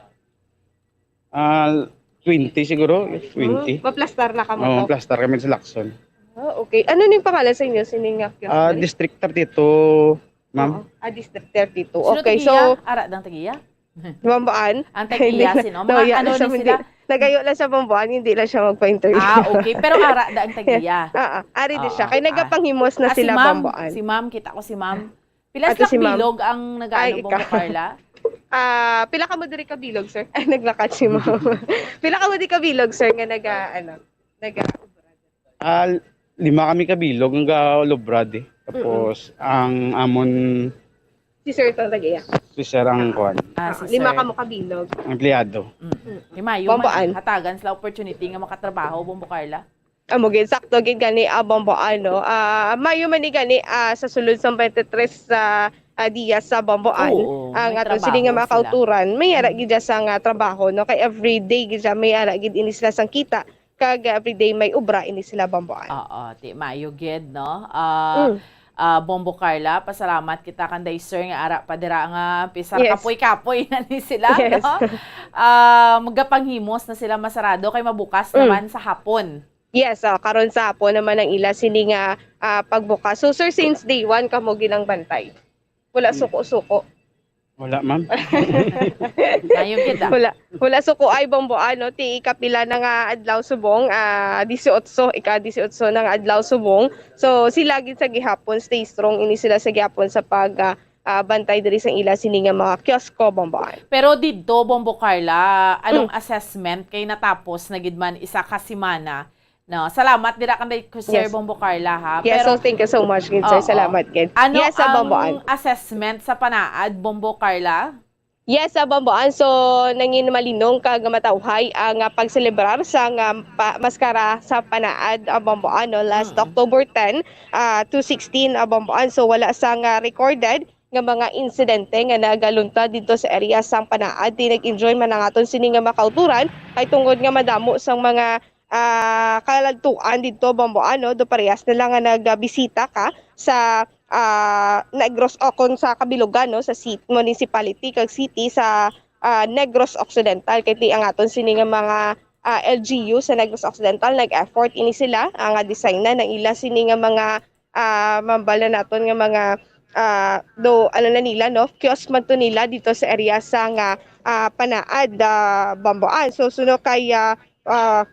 Ah, twenty siguro, twenty. Hmm, maplastar na kamo Oo, to? maplastar kami sa Lacson. Ah, okay. Ano ning pangalan sa inyo? Sini nga kiosk Ah, man? District thirty-two, ma'am. Oo. Ah, District thirty-two. Sino Okay, tagiya? so Ara dang tagiya? Bambuan? Ang tagiya, Hindi. sino? Mga Nahuya ano lang siya, ni hindi. sila? Nagayo lang siya Bambuan, hindi lang siya magpa-interview. Ah, okay. Pero ara da ang tagiya. Oo, ari di siya. Oo. Kay Ah. nagapanghimos na Ah, si sila ma'am. Bambuan. Si ma'am, kita ko si ma'am. Pila Ato sila si ma'am. bilog ang nag-ano, Ay, Bombo ikaw. Carla? Ah, pila ka mo diri ka bilog, sir? Ay, naglakat si ma'am. Pila ka mo di ka bilog, sir, nga naga, ano, naga Ah, lima kami ka bilog nga ga-olobrad eh. Mm-mm. Tapos, ang amon Si sir tong tag-iya. si sir ang kuan, Ah, si Lima sir. ka mo ka bilog. Empleyado. Mm. Mm. Kay mayo Bombo man, Ann. hatagan sila opportunity nga makatrabaho, Bombo Carla. Amo gid, sakto gid gani, ah, Bombo Ann, no? Ah, mayo man ni gani, ah, sa sulod sa twenty-three sa, ah, diya sa Bombo Ann. Oo, Ang may aton sini nga trabaho mga sila. kauturan, may ara Mm. gid siya sa nga trabaho, no? Kay everyday gid siya, may ara gid ini sila sang kita. Kag everyday may obra ini sila, Bombo Ann. Oo, ti, maayo gid, no? Ah, Mm. ah, Bombo Carla, pasalamat kita kanday sir nga ara pa dira nga pisar Yes. kapoy-kapoy na ni sila, Yes. no? Ah, magapanghimos na sila masarado kay mabukas Mm. naman sa hapon. Yes, oh, karon sa hapon naman ang ila sini nga, ah, pagbukas. So, sir, since day one kamo ginangbantay? Wala Hmm. suko-suko? Wala, ma'am. Ayun kita. Wala, wala suko ay, Bombo Ann, no? Ti ikapila na nga adlaw subong, ah, disiotso, ika-disiotso na nga adlaw subong. So, sila gid sa gihapon, stay strong ini sila sa gihapon sa pag, ah, ah, bantay diri sa ila sini nga mga kiosko, Bombo Ann. Pero didto, Bombo Carla, anong Mm. assessment kay natapos na gid man isa ka semana? No, salamat dira kanday ko, Sir Yes. Bombo Carla, ha? Yes, Pero, so thank you so much gid, sir. oo. Salamat gid. Ano Yes, sa Bombo Ann. ang assessment sa panaad, Bombo Carla? Yes, sa Bombo Ann. So, nangin malinong kag matawhay ang, ah, pagselebrar sa nga pa-, maskara sa panaad, ah, Bombo Ann, no, last Mm. October ten, ah, two sixteen, ah, Bombo Ann. So, wala sa nga recorded nga mga insidente nga nagaluntad didto sa area sang panaad. Ti nag-enjoy man ang aton sini nga mga kauturan kay tungod nga madamo sang mga, ah, kaladtuan didto, Bombo Ann, no? Do parehas na lang nga nagbisita ka sa, ah, Negros o kon sa kabilugan, no, sa cit-, municipality kag city sa, ah, Negros Occidental. Kay ti ang aton sini nga mga, ah, L G U sa Negros Occidental, nag-effort ini sila, ah, nga designan ang ila sini nga mga, ah, mambal na naton nga mga, ah, do, ano na nila, no, kiosk man to nila dito sa area sa nga, ah, Panaad, ah, Bombo Ann. So, suno kay, ah, ah,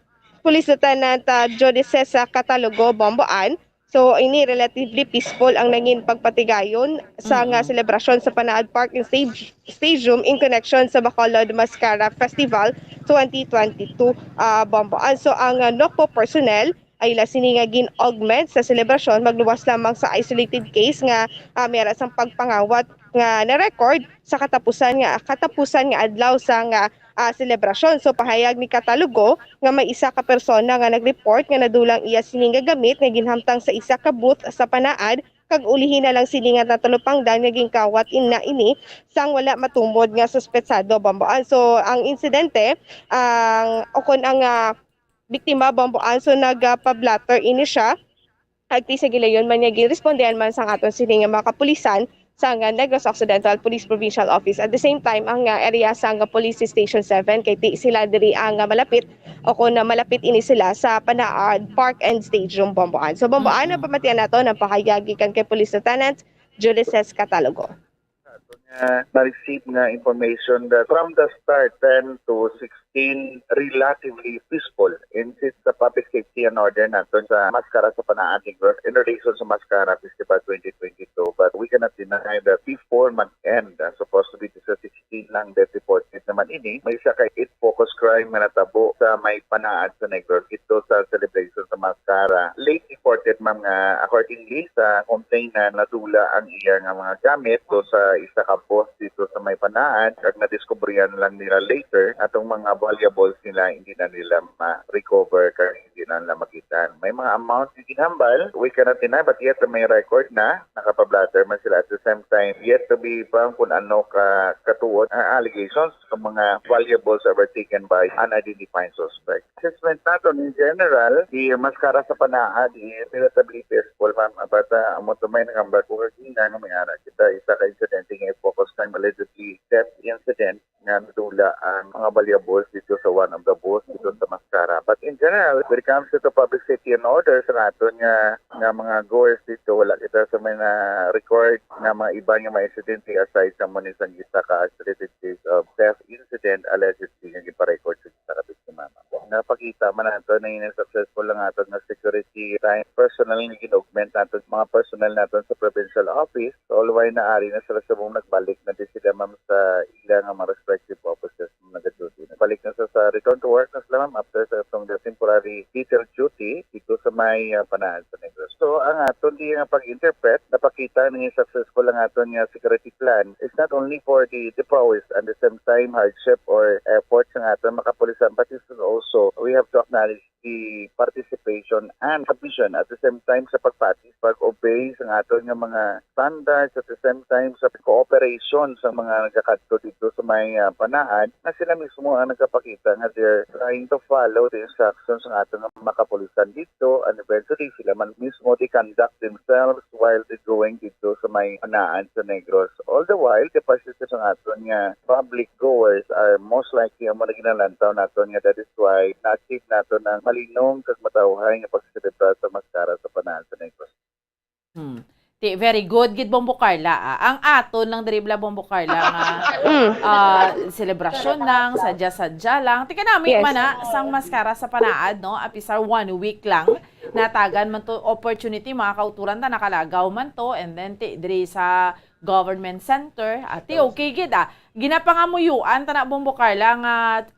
Police Lieutenant, ah, Jodicesa Catalogo, Bombo Ann. So, ini relatively peaceful ang nangin pagpatigayon sa nga Mm-mm. selebrasyon sa Panaad Park and Stage-, Stadium in connection sa Bacolod Mascara Festival twenty twenty-two, ah, Bombo Ann. So, ang, ah, NOCPO personnel ay ila sini nga gin-augment sa selebrasyon, magluwas lamang sa isolated case nga, ah, may ara sang pagpangawat nga na-record sa katapusan nga, katapusan nga adlaw sa nga, ah, selebrasyon. So, pahayag ni Catalogo nga may isa ka persona nga nag-report nga nadulang iya sini nga gamit nga ginhamtang sa isa ka booth sa Panaad, kag ulihi na lang sini nga natalupangdan nga ginkawat ina ini sang wala matumod nga suspetsado, Bombo Ann. So, ang insidente, ang, o kon ang, ah, biktima, Bombo Ann, so nagpa-blotter ini siya. Kag ti sa gilayon man niya, girespondehan man sang aton sini nga mga kapulisan sang, ah, Negros Occidental Police Provincial Office. At the same time, ang, ah, area sang, ah, Police Station seven, kay ti sila diri ang, ah, malapit, o kung, ah, malapit ini sila sa Panaad Park and Stadium, Bombo Ann. So, Bombo Ann, ang Mm-mm. pamatian nato, ang pahayag gikan kay Police Lieutenant Julices Catalogo. Uh, na-receive nga information that from the start, ten to sixteen, relatively peaceful. And since the public safety and order naton sa Mascara sa Panaan, Negros, in relation sa Mascara Festival twenty twenty-two, but we cannot deny that before month end, uh, supposed to be sa sixteen lang death reported naman ini. May isa ka eight focus crime nga natabo sa may Panaan sa Negros, ito sa celebration sa Mascara. Late reported, ma'am, nga accordingly sa complaint na nadula ang iya nga mga gamit do sa isa ka boss dito sa may Panaan, kag nadiskubrihan lang nila later atong mga valuables nila hindi na nila ma-recover kag hindi na nila makita. May mga amount nga ginhambal, we cannot deny, but yet may record na nakapablatter man sila. At the same time, yet to be found kung ano ka katuod ang allegations sa mga valuables that were taken by unidentified suspect. Assessment naton in general, di Mascara sa Panaan is relatively peaceful, ma'am. But, ah, amo to may nangambal ko kagina nga may ara kita isa ka insidente nga focus time, allegedly theft incident nga nadula ang mga valuables dito sa one of the booths dito sa Mascara. But in general, when it comes to the public safety and order, sa aton nga, nga mga goers dito, wala kita sa may na-record nga mga iba nga mga insidente aside sa mo ni sang isa ka isolated case of theft incident allegedly nga giparecord sa isa ka biktima. Napakita man nato na yun successful lang ato nga security time personnel nga gin-augment nato, mga personnel nato sa provincial office. So, all while na ari na sila sa buong nagbalik na di sila, ma'am, sa ila nga mga respective offices na nag-duty. Nagbalik na sa, sa return to work na sila, ma'am, after sa, from the temporary detailed duty dito sa may, ah, Panaan sa Negros. So, ang aton di nga pag-interpret, napakita na yung successful ang aton nga security plan is not only for the depots and the same time hardship or efforts ng aton makapulisan, but it's also, we have to acknowledge the participation and submission at the same time sa pagpati, pag-obey sa aton nga mga standards, at the same time sa cooperation sa mga nagakadto dito sa may, ah, Panaan, na sila mismo ang nagapakita nga they're trying to follow the instructions ng aton nga mga kapulisan dito, and eventually sila man mismo, they conduct themselves while they going dito sa may Panaan sa Negros. All the while, the participants ng aton nga public goers are most likely ang mga ginalantaw naton nga that is why na-achieve naton ang malinong kag matauhay nga pagselebrar sa Mascara sa Panaan sa Negros. Hmm. Ti, very good gid, Bombo Carla, ah. Ang aton lang diri bala, Bombo Carla, nga, Mm. ah, selebrasyon lang, sadya-sadya lang. Ti kanami Yes. man na sang Mascara sa Panaan, no? Apisar one week lang, natagan man to opportunity, mga kauturan ta, nakalagaw man to, and then ti, diri sa government center, ah, ti, okay gid, ah. Ginapangamuyuan ta na, Bombo Carla, nga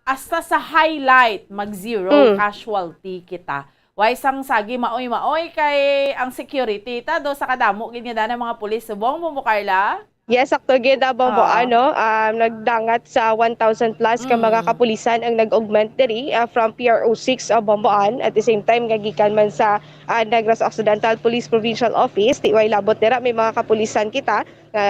hasta sa highlight, mag-zero Mm. casualty kita. Way sang sagi maoy-maoy kay ang security ta do sa kadamo gid nga dana mga pulis subong, Bombo Carla? Yes, sakto gid, ah, Bomboan, Ah. no? Um, nagdangat sa one thousand plus ka mga Mm. kapulisan ang nag-augment diri, ah, from P R O six, ah, Bomboan. At the same time, nga gikan man sa, ah, Negros Occidental Police Provincial Office, ti way labot dira, may mga kapulisan kita nga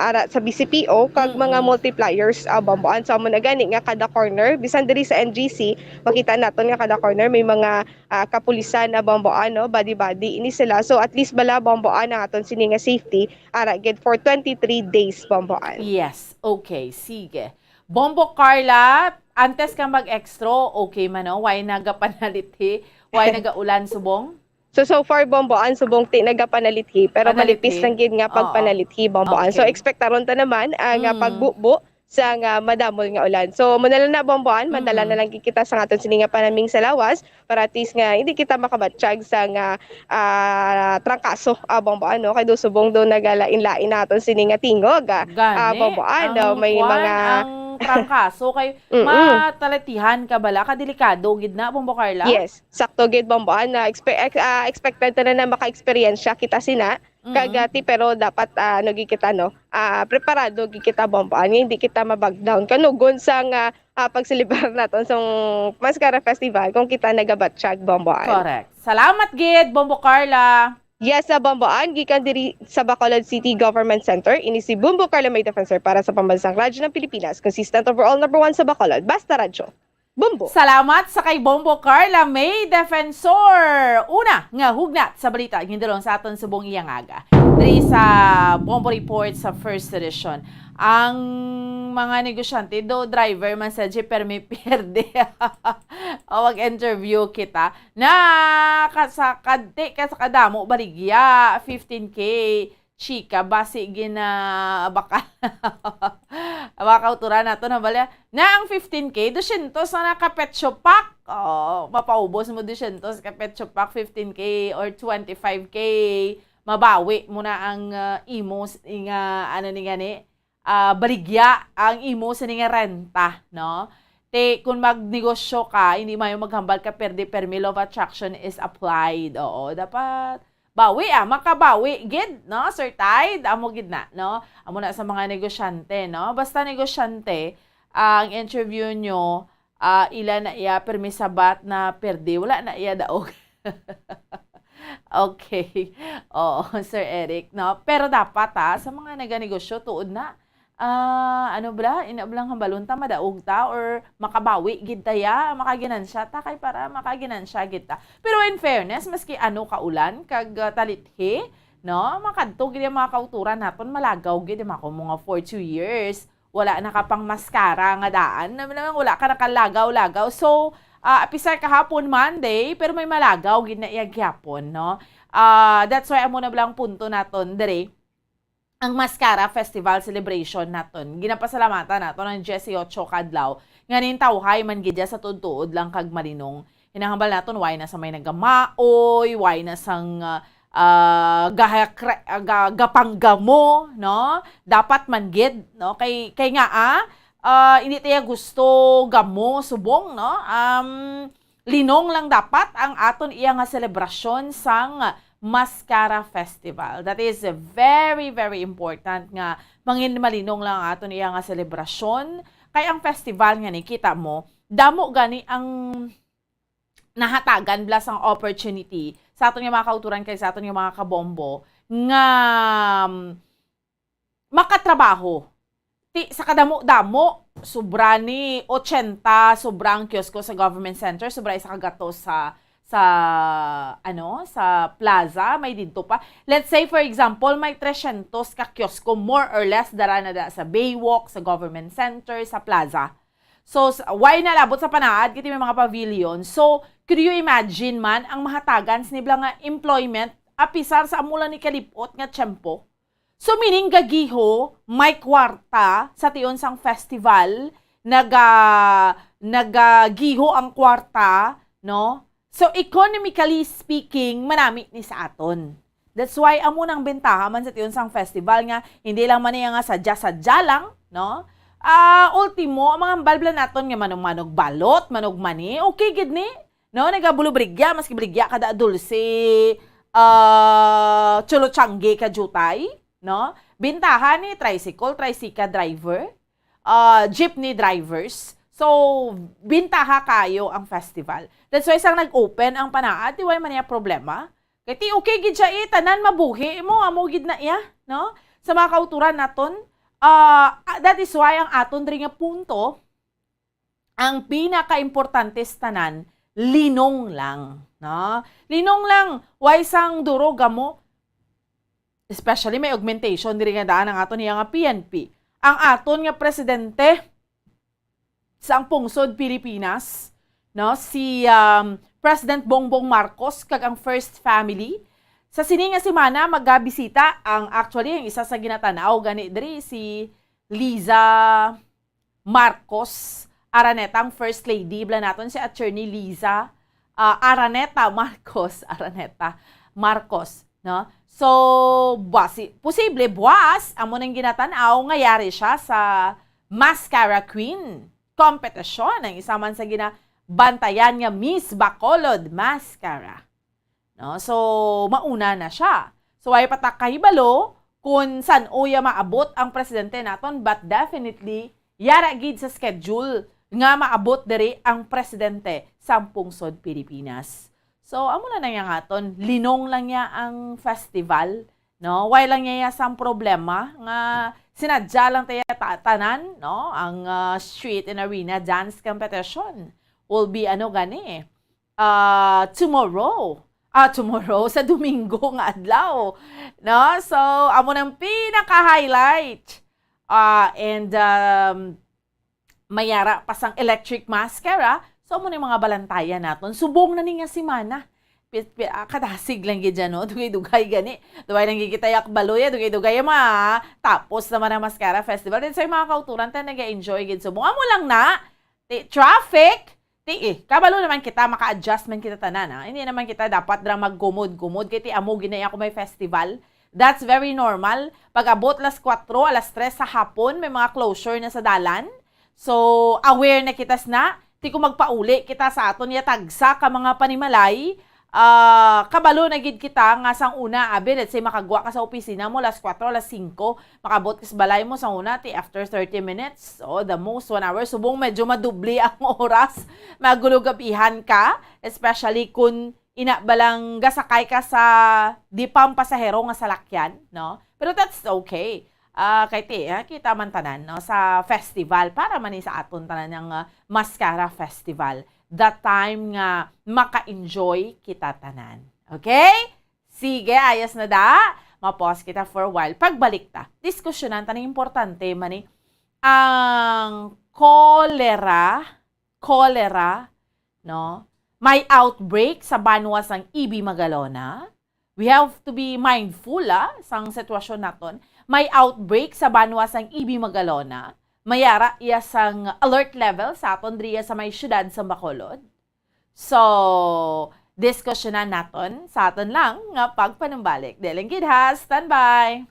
ara sa B C P O kag mga Mm-mm. multipliers, ah, Bomboan. So, amo na gani nga kada corner, bisan diri sa N G C, makita naton nga kada corner may mga, ah, kapulisan na, Bomboan, no? Body-body ini sila. So, at least bala, Bomboan, ang aton sini nga safety, ara gid for twenty-three days, Bomboan. Yes, okay, sige. Bombo Carla, antes ka mag-extro, okay man, no? Way nagapanalit hi? Way nagaulan subong? So, so far, Bomboan, subong ti nagapanalit hi, pero Panalit manipis hi? lang gid nga Oo. pagpanalit hi, Bomboan. So, Okay. ekspektaron ta naman, ah, nga Mm. pagbubo sa nga madamol nga ulan. So, amo na lang na, Bomboan, mandala Mm. na lang gid kita sa aton sini nga panaming sa lawas para at least nga hindi kita makabatsyag sa nga, ah, trangkaso, ah, Bomboan, no? Kay do subong do nagalain-lain naton sini nga tingog, ah, Gani, ah, Bomboan, no? ang May kuwan, mga ang trangkaso kay Mm-mm. matalatihan ka bala, kadelikado gid na, Bombo Carla? Yes. Sakto gid, Bomboan, na expe-, ex-, ah, expected ta na, na maka-eksperyensya kita sina. Kag, Mm. ah, ti, pero dapat, ah, ano gid kita, no? Ah, preparado gid kita, Bomboan, nga hindi kita ma-back down. Kanugon sa nga, ah, pagselebrar naton sang Mascara Festival kung kita nagabatsyag, Bomboan. Correct. Salamat gid, Bombo Carla. Yes, sa Bomboan, gikan diri sa Bacolod City Government Center, ini si Bombo Carla May Defensor para sa Pambansang Radyo ng Pilipinas, consistent overall number one sa Bacolod. Basta Radyo. Bombo. Salamat sa kay Bombo Carla May Defensor. Una nga hugnat sa balita, gindulong sa aton subong iyang aga. Diri sa Bombo Report sa First Edition. Ang mga negosyante do, driver man sa jeep, pero may pierde. O, mag-interview kita. Na, ka-, sa, kadti ka sa kadamo, baligya, fifteen K. Chika, basi ginabakal. Mga kauturan nato na bala, na ang fifteen K, dusyentos na naka Petio Pack. Oh, mapaubos mo dusyentos ka Petio Pack, fifteen K or twenty-five K, mabawi mo na ang, ah, imo s-, nga, ano ni gani, ah, baligya ang imo sa ni nga renta, no? Te, kung magnegosyo ka, hindi mayo maghambal ka perde, permi law of attraction is applied. Oo, dapat bawi, ah, makabawi gid, no, Sir Tide? Amo gid na, no? Amo na sa mga negosyante, no? Basta negosyante, ah, ang interview nyo, ah, ila na iya permi sabat na perde, wala na iya daog. Okay. Oo, Sir Eric, no? Pero dapat, ah, sa mga naganegosyo, tuod na, ah, ano bala, ina bala nga hambalon ta, madaog ta, or makabawi gid ta ya, makaginansya ta, kay para makaginansya gid ta. Pero in fairness, maski ano ka ulan, kag, ah, talithi, no, makadto gid ang mga kauturan naton, malagaw gid, mga ko, mga for two years, wala nakapang mascara nga daan, na, na, wala ka nakalagaw-lagaw. So, ah, apisar kahapon, Monday, pero may malagaw gid na iya gihapon, no? Ah, that's why amo na bala ang punto naton diri, ang Mascara Festival Celebration naton. Ginapasalamatan naton ang diyesyocho ka adlaw nga nintawhay man gid ya sa tuod-tuod lang kag malinong. Hinahambal naton, why na sa may nagamaoy, why na sang, ah, ah, gahakre-, ah, ga-, gapanggamo, no? Dapat man gid, no? Kay, kay nga, ah, ah, hindi tayo gusto gamo subong, no? Um, linong lang dapat ang aton iya nga selebrasyon sang Mascara Festival. That is very, very important nga mangin malinong lang ang aton iya nga selebrasyon. Kay ang festival nga ni, kita mo, damo gani ang nahatagan bala sang opportunity sa aton nga mga kauturan kag sa aton nga mga kabombo nga, um, makatrabaho. Ti, sa kadamo-damo, sobra ni ochenta, sobra ang kiosko sa government center, sobra isa ka gatos sa, sa, ano, sa plaza, may didto pa. Let's say, for example, may tresyentos ka kiosko, more or less, dara na da sa Baywalk, sa government center, sa plaza. So, s-, why nalabot sa panaad kiti may mga pavilion? So, could you imagine man ang mahatagan sa nibla nga employment apisar sa amo lang ni kalipot nga tiyempo? So, meaning gagiho, may kwarta sa tion sang festival, naga-, nagagiho ang kwarta, no? So, economically speaking, manami ni sa aton. That's why amo nang bentaha man sa tion sang festival nga hindi lang man niya nga sadya-sadya lang, no? Ah, ultimo, ang mga hambalblan naton nga manog-manog balot, manog mani, okay gid ni, no? Nagabulo baligya, maski baligya kada dulce, ah, cholochangge ka jutay, no? Bentaha ni tricycle, tricycle driver, ah, jeepney drivers. So, bintaha kayo ang festival. That's why sang nag-open ang panaad, di wala man niya problema. Kay ti okay gid siya, eh, tanan mabuhi mo, amo gid na iya, no? Sa mga kauturan naton, ah, that is why ang aton diri nga punto, ang pinakaimportante sa tanan, linong lang, no? Linong lang, way sang duro gamo, especially may augmentation diri nga daan ang aton iya nga P N P. Ang aton nga presidente sa ang pungsod Pilipinas, no, si, um, President Bongbong Marcos kag ang First Family, sa sini nga semana magabisita ang, actually, ang isa sa ginatanaw gani diri si Liza Marcos Araneta, ang First Lady, bala naton si Attorney Liza, ah, Araneta Marcos, Araneta Marcos, no? So, basi-, posible buwas, amo nang ginatanaw nga yari siya sa Mascara Queen competition, ang isa man sa ginabantayan nga Miss Bacolod Mascara. No? So, mauna na siya. So, way pa ta kahibalo kung san-o ya maabot ang presidente naton, but definitely, yara gid sa schedule nga maabot diri ang presidente sang pungsod Pilipinas. So, amo na lang yang aton, linong lang ya ang festival, no? Way lang ya sang problema nga sinadya lang ta ya ta-, tanan, no? Ang, ah, street and arena dance competition will be, ano gani, ah, tomorrow. Ah, tomorrow, sa Domingo nga adlaw. No? So, amo nang pinaka-highlight. Ah, and, um, mayara pa sang electric mascara. So, amo na yung mga balantayan naton. Subong na ni nga semana. pi-, pi-, ah, kadasig lang gid dyan, no? Dugay-dugay gani. Dugay lang gid kita yak baloya, dugay-dugay, ma. Tapos naman ang Mascara Festival. Then sa mga kauturan, ta nag-enjoy gid. So, mo lang na, ti-, traffic, ti-, eh, kabalo naman kita, maka-adjust man kita tanan, ha? Hindi naman kita dapat dra maggumod-gumod, kay ti amo ginaya ko may festival. That's very normal. Pag-abot las kwatro, alas tres sa hapon, may mga closure na sa dalan. So, aware na kita sna. Ti kung magpauli kita sa aton ya tagsa ka mga panimalay, ah, kabalo na gid kita nga sang una, abi, let's say, makagwa ka sa opisina mo alas kwatro, alas singko, makabot ka sa balay mo sang una, ti after thirty minutes, o the most one hour, subong medyo madubli ang oras, magulugabihan ka, especially kun ina ba lang gasakay ka sa di pampasahero nga salakyan, no? Pero that's okay. Ah, kay ti, ah, kita man tanan, no, sa festival, para man ni sa aton tanan ang, ah, Mascara Festival. The time nga maka-enjoy kita tanan. Okay? Sige, ayos na da. Ma-pause kita for a while. Pagbalik ta, diskusyonan ta ning importante man ni ang cholera, cholera, no? May outbreak sa banwa sang E B Magalona. We have to be mindful, ah, sang sitwasyon naton. May outbreak sa banwa sang E B Magalona. May ara iya sang alert level sa aton diriya sa may siyudad sa Bacolod. So, diskusyonan naton sa aton lang nga pagpanumbalik. Dili lang gid ha, standby!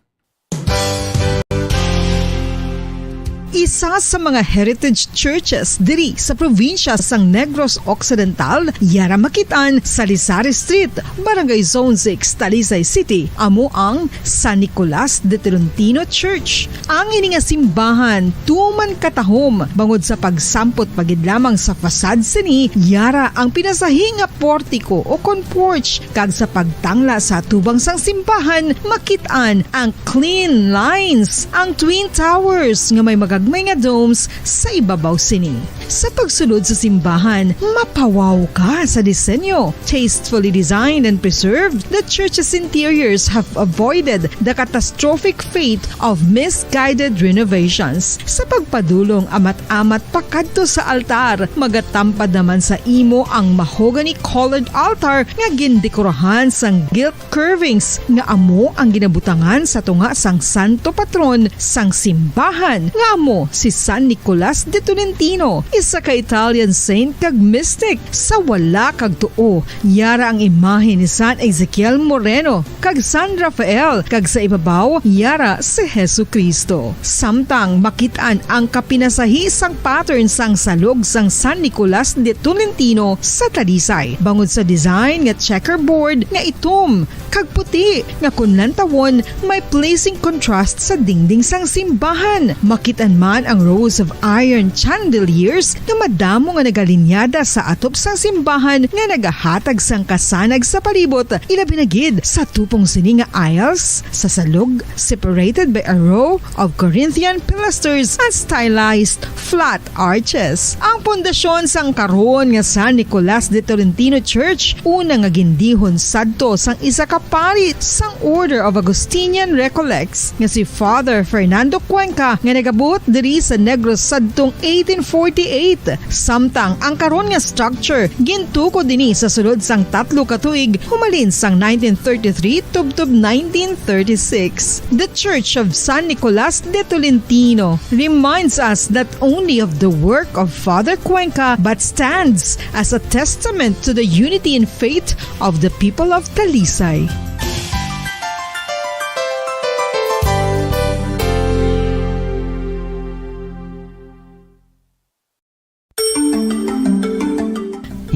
Isa sa mga heritage churches diri sa probinsya sang Negros Occidental, yara makit-an sa Lisari Street, Barangay Zone six, Talisay City, amo ang San Nicolas de Tolentino Church. Ang ini nga simbahan tuman katahom bangod sa pagsampot pa gid lamang sa facade sini, yara ang pinasahi nga portiko o kon porch, kag sa pagtangla sa atubang sang simbahan, makit-an ang clean lines, ang twin towers nga may magagmay nga domes sa ibabaw sini. Sa pagsulod sa simbahan, mapawaw ka sa disenyo. Tastefully designed and preserved, the church's interiors have avoided the catastrophic fate of misguided renovations. Sa pagpadulong amat-amat pakadto sa altar, magatampad naman sa imo ang mahogany-colored altar nga gindekorahan sang gilt curvings nga amo ang ginabutangan sa tunga sang santo patron sang simbahan, nga amo si San Nicolas de Tolentino, isa ka Italian saint kag mystic. Sa wala kag tuo, yara ang imahe ni San Ezekiel Moreno kag San Rafael, kag sa ibabaw, yara si Jesu-Cristo. Samtang makit-an ang kapinasahi sang pattern sang salog sang San Nicolas de Tolentino sa Talisay, bangod sa design nga checkerboard nga itom kag puti nga kon lantawon may pleasing contrast sa dingding sang simbahan. Makit-an man ang rows of iron chandeliers nga madamo nga nagalinyada sa atop sang simbahan nga nagahatag sang kasanag sa palibot, ilabi na gid sa tupong sini nga aisles sa salog, separated by a row of Corinthian pilasters and stylized flat arches. Ang pundasyon sang karon nga San Nicolas de Tolentino Church, una nga gindihon sadto sang isa ka pari sang Order of Augustinian Recollects nga si Father Fernando Cuenca, nga nagabot diri sa Negros sadtong eighteen forty-eight. Samtang ang karon nga structure gintukod ini sa sulod sang tatlo ka tuig, humalin sang nineteen thirty-three tubtob nineteen thirty-six. The Church of San Nicolas de Tolentino reminds us not only of the work of Father Cuenca, but stands as a testament to the unity in faith of the people of Talisay.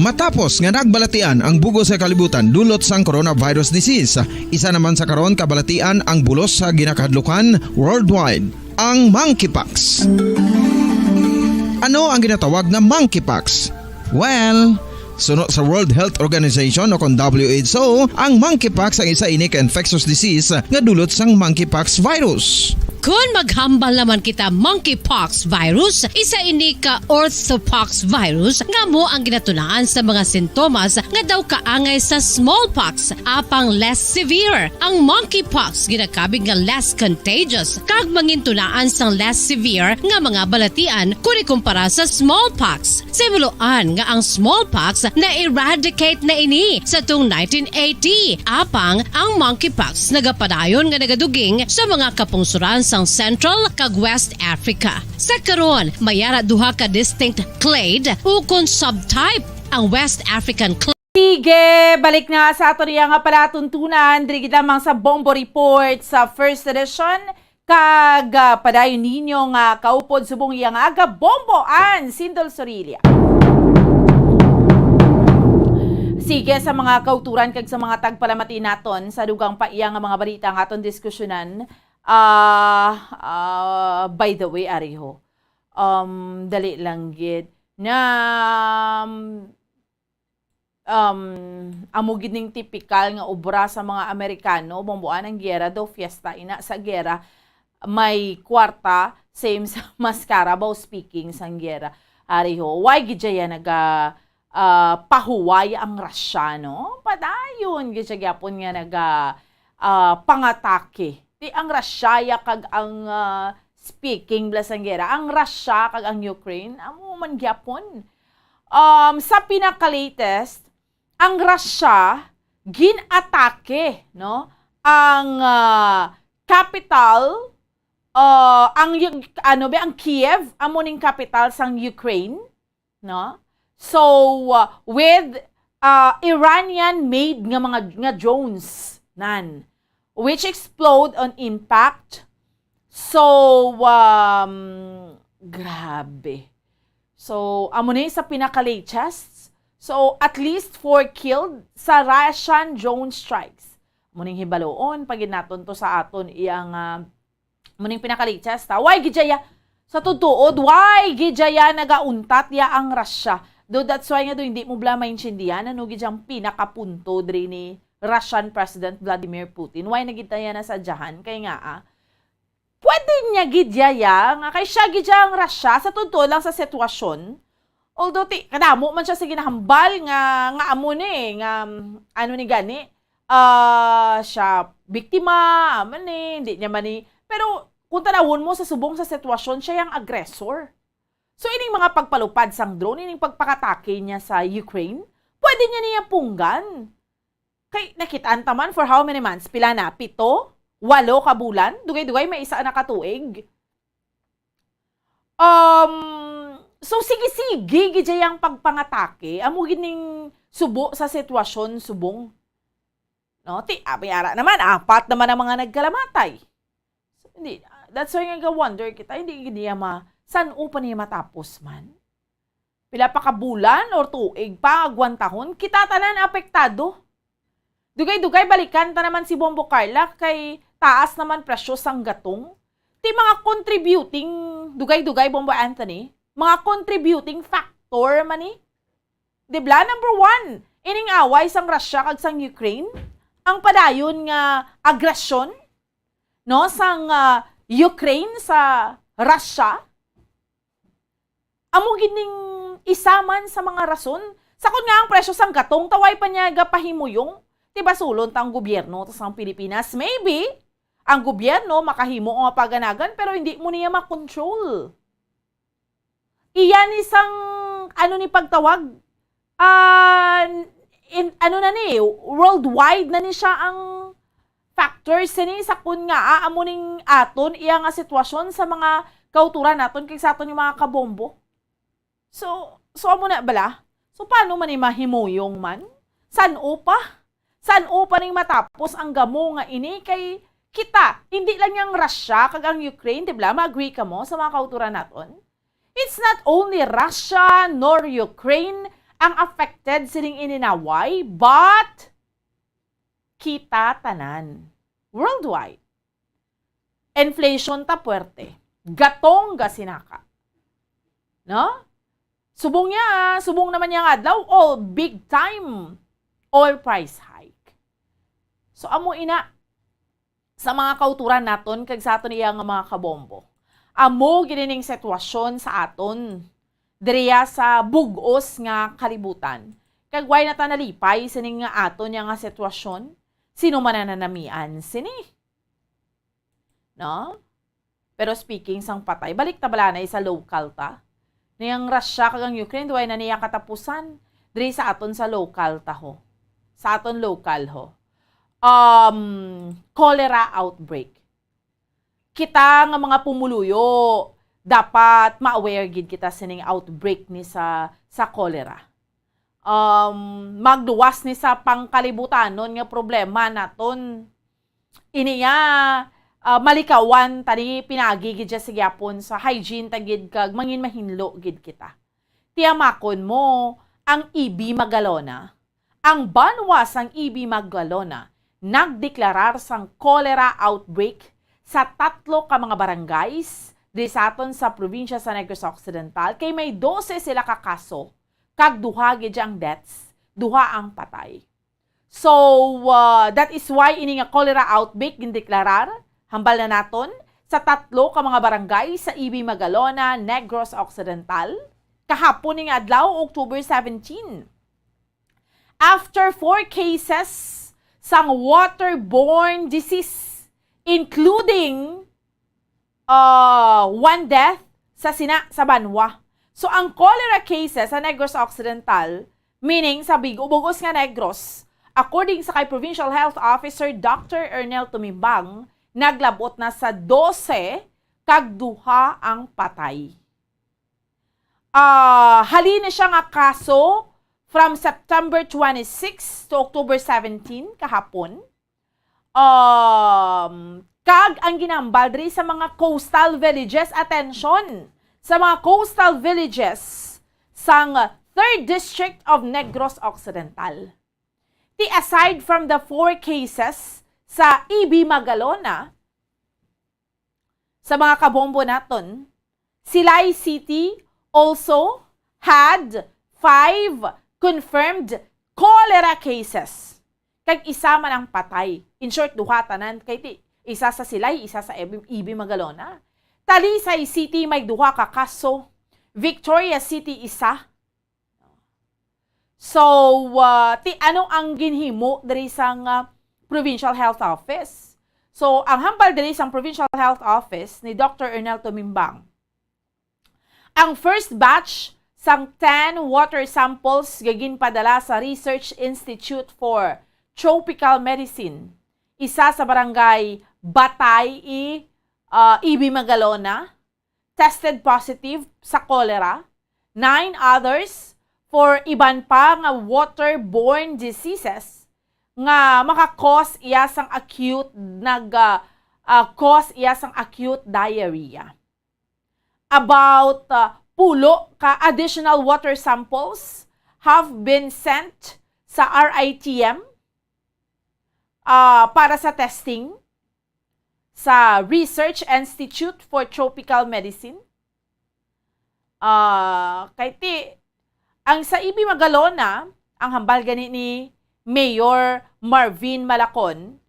Matapos nga nagbalatian ang bug-os nga kalibutan dulot sang coronavirus disease, isa naman sa karon kabalatian ang bulos sa ginakahadlukan worldwide, ang monkeypox. Ano ang ginatawag nga monkeypox? Well, suno sa World Health Organization o kon W H O, ang monkeypox ang isa ini ka infectious disease nga dulot sang monkeypox virus. Kon maghambal naman kita monkeypox virus, isa ini ka orthopox virus nga amo ang ginatunaan sa mga sintomas nga daw kaangay sa smallpox, apang less severe. Ang monkeypox ginakabig nga less contagious kag mangintunaan sang less severe nga mga balatian kon ikumpara sa smallpox. Sa himuloan nga ang smallpox na-eradicate na ini sa tung nineteen eighty, apang ang monkeypox nagapadayon nga nagaduging sa mga kapungsuran sang Central kag West Africa. Sa karon, may ara duha ka distinct clade ukon subtype ang West African clade. Sige, balik na sa aton iya nga palatuntunan, diri gid lamang sa Bombo Report sa first edition. Kag, ah, padayon ninyo nga kaupod subong iya nga aga, Bombo Ann Sindol Sorilla. Sige, sa mga kauturan kag sa mga tagpalamati naton, sa dugang pa iya nga mga balita nga aton diskusyonan, ah, ah, by the way, ariho, um, dali lang gid na, um, amo gid ning tipikal nga obra sa mga Amerikano, Bombo Ann, ang giyera daw fiesta, ina sa giyera may kwarta, same sa mas Carabao speaking sang giyera. Ariho, why gid siya naga, ah, pahuway ang Russia, no? Padayon gid siya gyapon nga naga, ah, pangatake. Ti ang Russia ya kag ang, ah, speaking bala sang giyera, ang Russia kag ang Ukraine, amo man gyapon. Um, sa pinaka-latest, ang Russia gin-atake, no? Ang, ah, capital, ah, ang Yu-, ano ba, ang Kiev, amo ning capital sang Ukraine, no? So, uh, with, uh, Iranian-made nga mga, nga drones, nan, which explode on impact. So, um, grabe. So, amo ni sa pinaka-latest. So, at least four killed sa Russian drone strikes. Amo ning hibaloon, pagid naton to sa aton iyang, ah, Muning pinaka-latest, ha? Why gid ya? Sa tutuod, why gid ya nagauntat ya ang Russia? Do, that's why nga do, hindi mo bala maintindihan ano gid ang pinakapunto diri ni Russian President Vladimir Putin. Why na gid ta ya nasadyahan? Kay nga, ah, pwede niya gid ya, ya, nga kay siya gid ya ang Russia, sa tutuod lang sa sitwasyon. Although, ti, kadamo man siya sa ginahambal nga, nga amo ni, nga, um, ano ni gani, ah, siya biktima, amo ni, hindi niya man ni, pero kung tanawon mo sa subong sa sitwasyon, siya yang aggressor. So, ining mga pagpalupad sang drone, ining pagpakatake niya sa Ukraine, pwede niya niya punggan. Kay nakitaan ta man for how many months? Pila na? Pito? Walo ka bulan? Dugay-dugay may isa na ka tuig. Um, so, sige-sige gid ya ang pagpangatake. Amo gid ning subo sa sitwasyon, subong. No? Ti, abi ara naman, apat naman ang mga nagkalamatay. So, hindi, that's why nga ga-wonder kita, hindi gid niya ma-, san-o pa niya matapos man? Pila pa ka bulan or tuig pa, agwantahon, kita tanan apektado. Dugay-dugay, balikan ta naman si Bombo Carla, kay taas naman presyo sang gatong. Ti mga contributing, dugay-dugay, Bombo Anthony, mga contributing factor man ni. Di bala, number one, ining away sang Russia kag sang Ukraine, ang padayon nga agresyon, no, sang, ah, Ukraine sa Russia. Amo gid ning isa man sa mga rason. Sakon nga ang presyo sang gatong, ta wala pa niya gapahimuyong. Ti basulon ta ang gobyerno ta sang Pilipinas. Maybe, ang gobyerno makahimo nga paganagan, pero hindi mo niya makontrol. Iya ni sang, ano ni pagtawag? Ah, in, ano na ni, worldwide na ni siya ang factors sini, sakon nga, ah, amo ning aton iya nga sitwasyon sa mga kauturan naton kag sa aton yung mga kabombo. So, so amo na bala? So, paano man ni mahimuyong man? San-o pa? San-o pa ning matapos ang gamo nga ini? Kay kita, hindi lang yang Russia kag ang Ukraine, di bala? Ma-agree kamo sa mga kauturan naton? It's not only Russia nor Ukraine ang affected sining ininaway, but kita tanan. Worldwide. Inflation ta puwerte. Gatong gasinaka. No? Subong niya, subong naman niya nga adlaw, all big time oil price hike. So, amo ina, sa mga kauturan naton kag sa aton iya nga mga kabombo. Amo gid ining sitwasyon sa aton diriya sa bug-os nga kalibutan. Kag wala na ta nalipay sining nga aton iya nga sitwasyon. Sino man ang nanamian sini? No? Pero speaking sang patay, balik ta bala na sa local ta. Ni ang Russia kag ang Ukraine, duway na niya katapusan. Diri sa aton sa local ta ho. Sa aton local ho. Um, cholera outbreak. Kita nga mga pumuluyo, dapat ma-aware gid kita sining outbreak ni sa, sa cholera. Um, magluwas ni sa pangkalibutanon nga problema naton. Ini ya, ah, malikawan tani pinagi gid siya sa gyapon sa hygiene ta gid kag mangin mahinlo gid kita. Tiyamakon mo ang E B Magalona. Ang banwa sang E B Magalona nagdeklarar sang cholera outbreak sa tatlo ka mga barangays di sa aton sa probinsya sa Negros Occidental, kay may dose sila ka kaso kag duha gid ang deaths, duha ang patay. So, uh, that is why ini nga cholera outbreak gindeklarar, hambal na naton, sa tatlo ka mga barangay sa E B Magalona, Negros Occidental, kahapon ning adlaw, October seventeen. After four cases sang waterborne disease, including uh, one death sa sina sa banwa. So, ang cholera cases sa Negros Occidental, meaning sa big-, bug-os nga Negros, according sa kay Provincial Health Officer Doctor Ernel Tumimbang, naglabot na sa dose kag duha ang patay. Ah, halin na siya nga kaso from September twenty-six to October seventeen, kahapon. Um, kag ang ginambal diri sa mga coastal villages, attention, sa mga coastal villages sang Third District of Negros Occidental. Ti aside from the four cases sa E B Magalona, sa mga kabombo naton, Silay City also had five confirmed cholera cases. Kag isa man ang patay. In short, duha tanan. Kay ti, isa sa Silay, isa sa E B, E B Magalona. Talisay City may duha ka kaso. Victoria City, isa. So, uh, ti ano ang ginhimo diri sang, uh, Provincial Health Office? So, ang hambal diri sang Provincial Health Office ni Doctor Ernel Tumimbang, ang first batch sang ten water samples nga ginpadala sa Research Institute for Tropical Medicine, isa sa barangay Batay, i, uh, E B Magalona, tested positive sa cholera, nine others for iban pa nga waterborne diseases nga maka-cause iya sang acute nag, ah, ah, cause iya sang acute diarrhea. About, ah, pulo ka additional water samples have been sent sa R I T M, ah, para sa testing sa Research Institute for Tropical Medicine. Ah, kay ti, ang sa E B Magalona, ang hambal gani ni Mayor Marvin Malacon,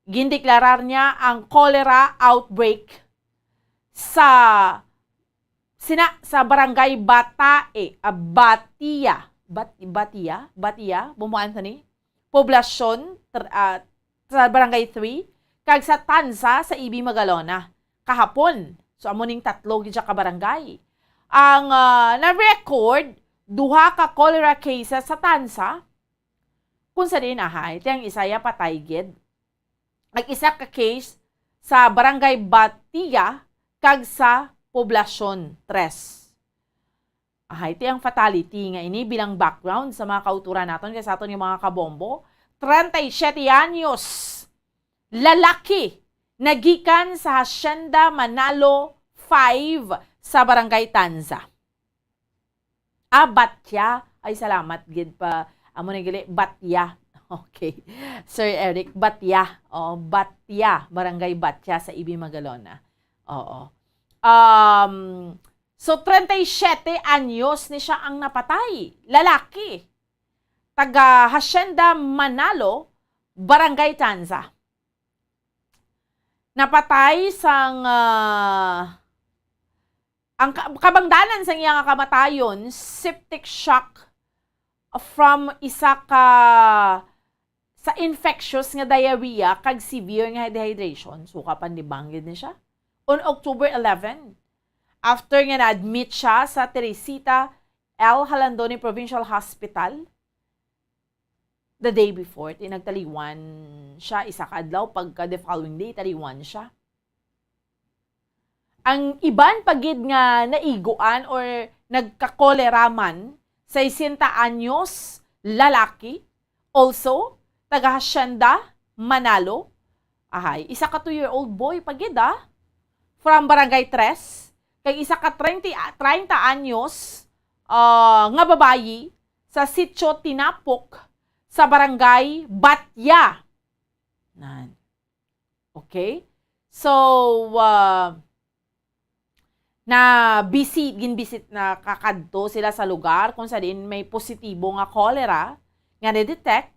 gindeklarar niya ang cholera outbreak sa sina, sa barangay Batae, ah, Batia. Bat-, Batia? Batia? Bumuan sa ni? Poblasyon, tr-, ah, sa Barangay three, kag sa Tanza sa E B Magalona. Kahapon. So, amo ning tatlo gid siya ka barangay. Ang, ah, na-record, duha ka cholera cases sa Tanza. Kung sa diin, ahay, ti ang isa ya patay gid. Ang isa ka case sa Barangay Batia kag sa Poblasyon tres. Ahay, ti ang fatality nga ini bilang background sa mga kauturan naton kay sa aton nga mga kabombo. Treinta y siete anyos, lalaki, nagikan sa Hacienda Manalo five sa Barangay Tanza. Ah, Batya. Ay, salamat gid pa. Amo na gali, Batya. Okay. Sir Eric, Batya. Oh, Batya, Barangay Batya sa E B Magalona. Oo. Um, so, treinta y siete anyos ni siya ang napatay. Lalaki. Taga Hacienda Manalo, Barangay Tanza. napatay sang, ah, ang ka-, kabangdanan sang iya nga kamatayon, septic shock from isa ka, sa infectious nga diarrhea kag severe nga dehydration. Suka, panlibang gid ni siya. On October eleven, after nga na-admit siya sa Teresita L. Jalandoni Provincial Hospital, the day before, ti nagtaliwan siya, isa ka adlaw, pagka the following day, taliwan siya. Ang iban pa gid nga naiguan or nagkakolera man, sesenta anyos, lalaki, also taga Hacienda, Manalo. Ahay, isa ka two-year-old boy pa gid, ah, from Barangay Tres, kag isa ka treinta, treinta anyos, ah, nga babayi sa Sitio Tinapok sa Barangay Batya. Nan. Okay? So, ah, na-visit, ginbisit, nakakadto sila sa lugar kung sa diin may positibo nga cholera nga na-detect.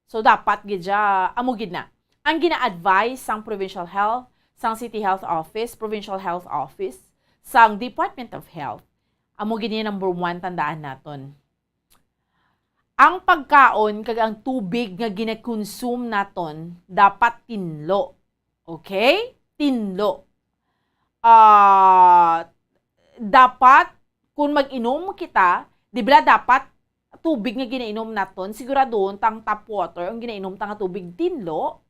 So, dapat gid siya, amo gid na. Ang gina-advise sang provincial health, sang city health office, provincial health office, sang Department of Health, amo gid ni number one, tandaan naton. Ang pagkaon kag ang tubig nga ginakonsume naton dapat tinlo. Okay? Tinlo. Ah, dapat, kung mag-inom kita, di ba dapat tubig nga ginainom naton, siguraduhon tang tap water ang ginainom ta nga tubig, tinlo,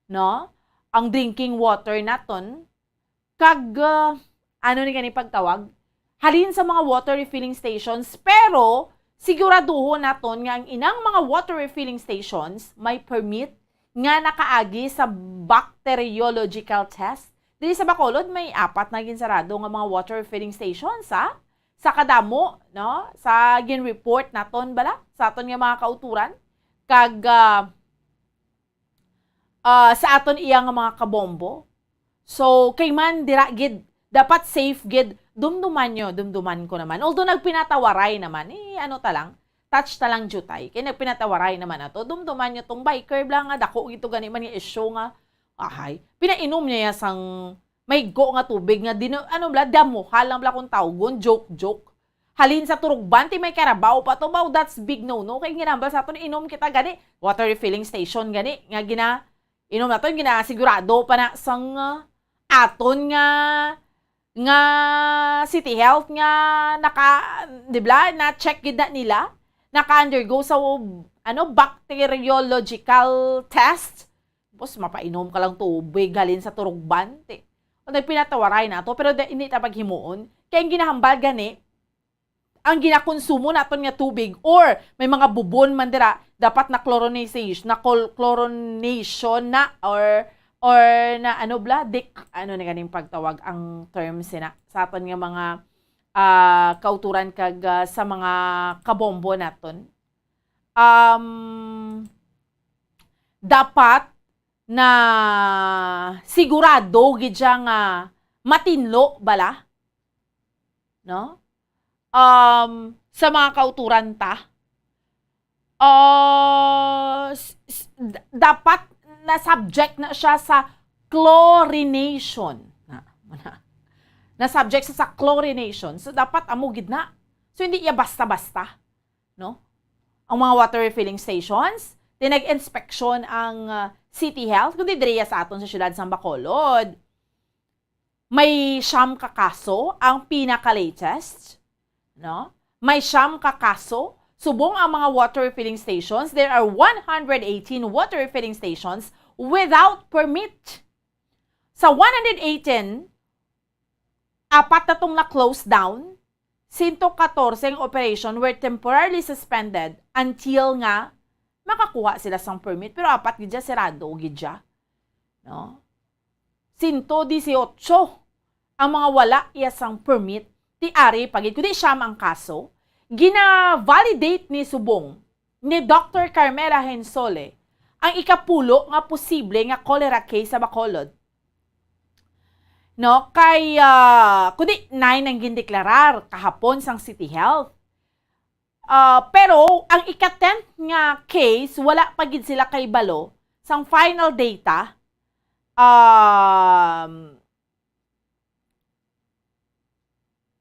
no? Ang drinking water naton, kag, ah, ano ni gani pagtawag? Halin sa mga water refilling stations, pero siguraduhon naton nga ang inang mga water refilling stations may permit nga nakaagi sa bacteriological test. Diri sa Bacolod, may apat na ginsarado nga mga water refilling stations, ha? Sa kadamo, no? Sa gin-report naton bala, sa aton nga mga kauturan. Kag, ah, ah, sa aton iya nga mga kabombo. So, kay man, dira gid, dapat safe gid, dumduman nyo, dumduman ko naman. Although nagpinatawaray naman, eh, ano ta lang, touch ta lang, jutay. Kay nagpinatawaray naman ato, dumduman nyo tong biker bla nga, dako gid to gani man nga issue nga, ahay, pinainom niya sang maygo nga tubig nga, dino, ano bla, damuhal lang bla kung tawgon, joke-joke. Halin sa Turugban, ti may Carabao pa to, baw, that's big no-no. Kay ginambal sa aton, inom kita gani, water refilling station gani, nga gina, inom naton, ginasigurado pa na sang, ah, aton nga, nga City Health nga naka, di bla, na-check gid na nila, naka-undergo sa, ano, bacteriological test. Tapos mapainom ka lang tubig halin sa Turugban, ti. O, nagpinatawaray na to, pero di, hindi ta paghimuon. Kay ang ginahambal gani, ang ginakonsumo naton nga tubig or may mga bubon man dira, dapat na chlorinization, na col-, chlorination na or, or na ano bla, dik-, ano ni ganing pagtawag ang term sina sa aton nga mga, ah, kauturan kag, ah, sa mga kabombo naton. Um, dapat na sigurado gid siya nga matinlo bala, no? Um, sa mga kauturan ta, uh, s-, s-, d-, dapat na subject na siya sa chlorination. Na, na, na subject siya sa chlorination. So, dapat amo gid na. So, hindi iya basta-basta, no? Ang mga water refilling stations, ti nag-inspeksyon ang, ah, City Health, kundi diriya sa aton sa siyudad sang Bacolod. May siyam ka kaso ang pinaka-latest, no? May siyam ka kaso. Subong ang mga water refilling stations, there are one hundred eighteen water refilling stations without permit. Sa one hundred eighteen, apat na tong na-close down, sento katorse ang operation were temporarily suspended until nga makakuha sila sang permit, pero apat gid siya, sirado gid siya. No? Sento dieciocho ang mga wala iya sang permit, ti ari pa gid, kundi siyam ang kaso. Gina-validate ni subong ni Doctor Carmela Hensole ang ikapulo nga posible nga cholera case sa Bacolod. No, kay, ah, kundi nine ang gindeklarar kahapon sang City Health. Ah, pero ang ika-tenth nga case, wala pa gid sila kahibalo sang final data. Um,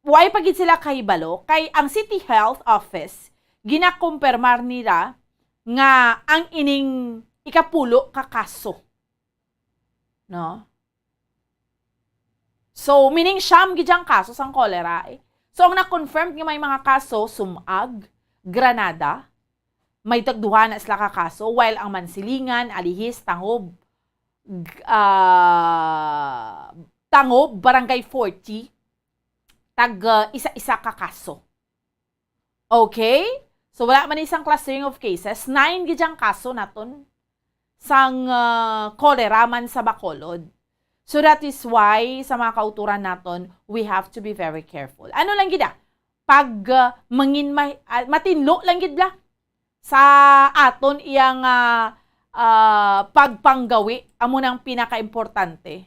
way pa gid sila kahibalo kay ang City Health Office ginakumpirmar nila nga ang ining ikapulo ka kaso. No? So, meaning siyam gid ang kaso sang cholera. Eh. So, ang na-confirmed nga may mga kaso, Sumag, Granada, may tagduha na sila ka kaso, while ang Mansilingan, Alihis, Tangob, g- ah, Tangob, Barangay forty, tag ah, isa-isa ka kaso. Okay? So, wala man isang clustering of cases. Nine gid ang kaso naton sang ah, cholera man sa Bacolod. So, that is why sa mga kauturan naton, we have to be very careful. Ano lang gid ah? Pag ah, mangin ma- ah, matinlo lang gid la sa aton iyang ah, ah, pagpanggawi, amo nang pinakaimportante.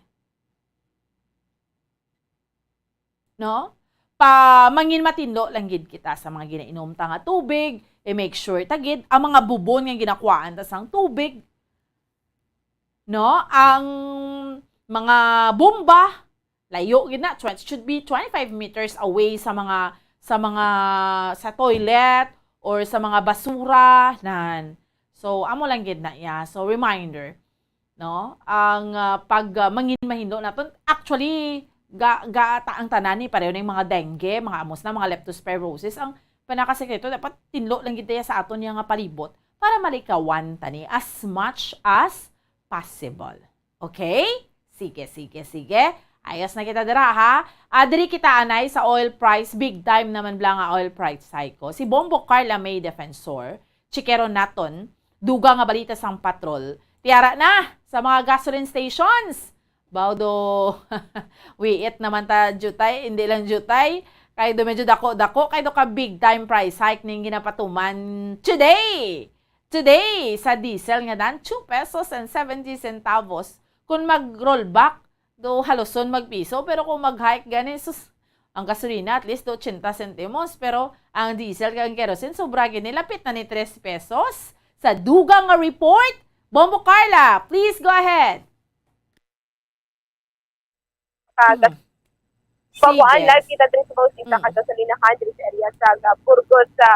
No? Pa mangin matinlo lang gid kita sa mga ginainom ta nga tubig, i-make sure ta gid ang mga bubon nga ginakuhaan ta sang tubig, no? Ang mga bomba, layo gid na, twen- should be twenty-five meters away sa mga sa mga sa toilet or sa mga basura nan. So amo lang gid na iya. So reminder, no? Ang ah, pag ah, mangin mahinlo naton, actually ga, ga ta ang tanan ni pareho ning mga dengue, mga amos na, mga leptospirosis. Ang pinakasekreto, dapat tinlo lang gid tayo sa aton nga palibot para malikawan tani as much as possible. Okay? Sige, sige, sige. Ayos na kita dira, ha? Ah, diri kita anay sa oil price. Big time naman bala nga oil price cycle. Si Bombo Carla May Defensor, chikero naton, dugang nga balita sang patrol. Tiara na sa mga gasoline stations. Bawdo, wiit naman ta, jutay, hindi lang jutay. Kay do medyo dako-dako, kay do ka big time price hike ning ginapatuman today. Today, sa diesel nga dan, two pesos and seventy centavos. Kung mag-rollback, do haluson magpiso, pero kung mag-hike gani, sus, ang gasolina at least do ochenta sentimos, pero ang diesel kag kerosene, sobra gini, lapit na ni tres pesos. Sa dugang nga report, Bombo Carla, please go ahead. Sa gas-, Babuan, live kita diri sa Bautista, mm, ka gasolinahan diri sa area sa, ah, Burgos, sa,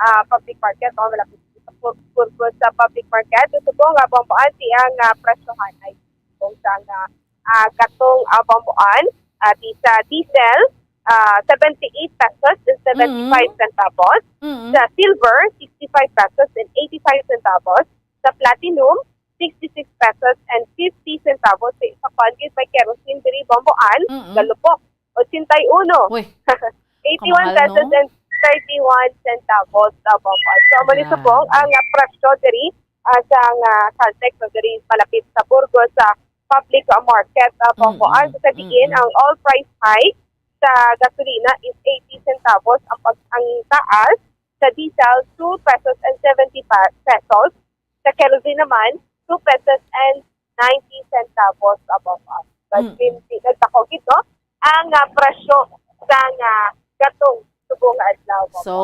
ah, public market, o malapit sa Bur-, Burgos sa public market. Sa subong nga Babuan, si ang, ah, presyohan ay kung sa nga, ah, katong, ah, Babuan, ah, di sa diesel, ah, seventy-eight pesos and seventy-five centavos. Mm-mm. Sa silver, sixty-five pesos and eighty-five centavos. Sa platinum, sixty-six pesos and fifty centavos. Sa isa pa, gid may kerosene diri, Bomboan, mm-mm, galupok, ochenta y uno. Uy, eighty-one pesos, kamahal, no? And thirty-one centavos sa Bomboan. So, amo ni subong ang, ah, presyo diri, ah, sa, ah, Caltex, so, diri malapit sa Burgos, sa public, ah, market, ah, Bomboan. Mm-mm. So, sa diin, mm-mm, ang all price hike sa gasolina is eighty centavos, ang pag-, ang taas sa diesel, two pesos and seventy pa-, pesos. Sa kerosene naman, two pesos and ninety centavos above us. But, mm, hindi, nagdako gid, no? Ang, ah, presyo sa, ah, gatong subong nga adlaw. So,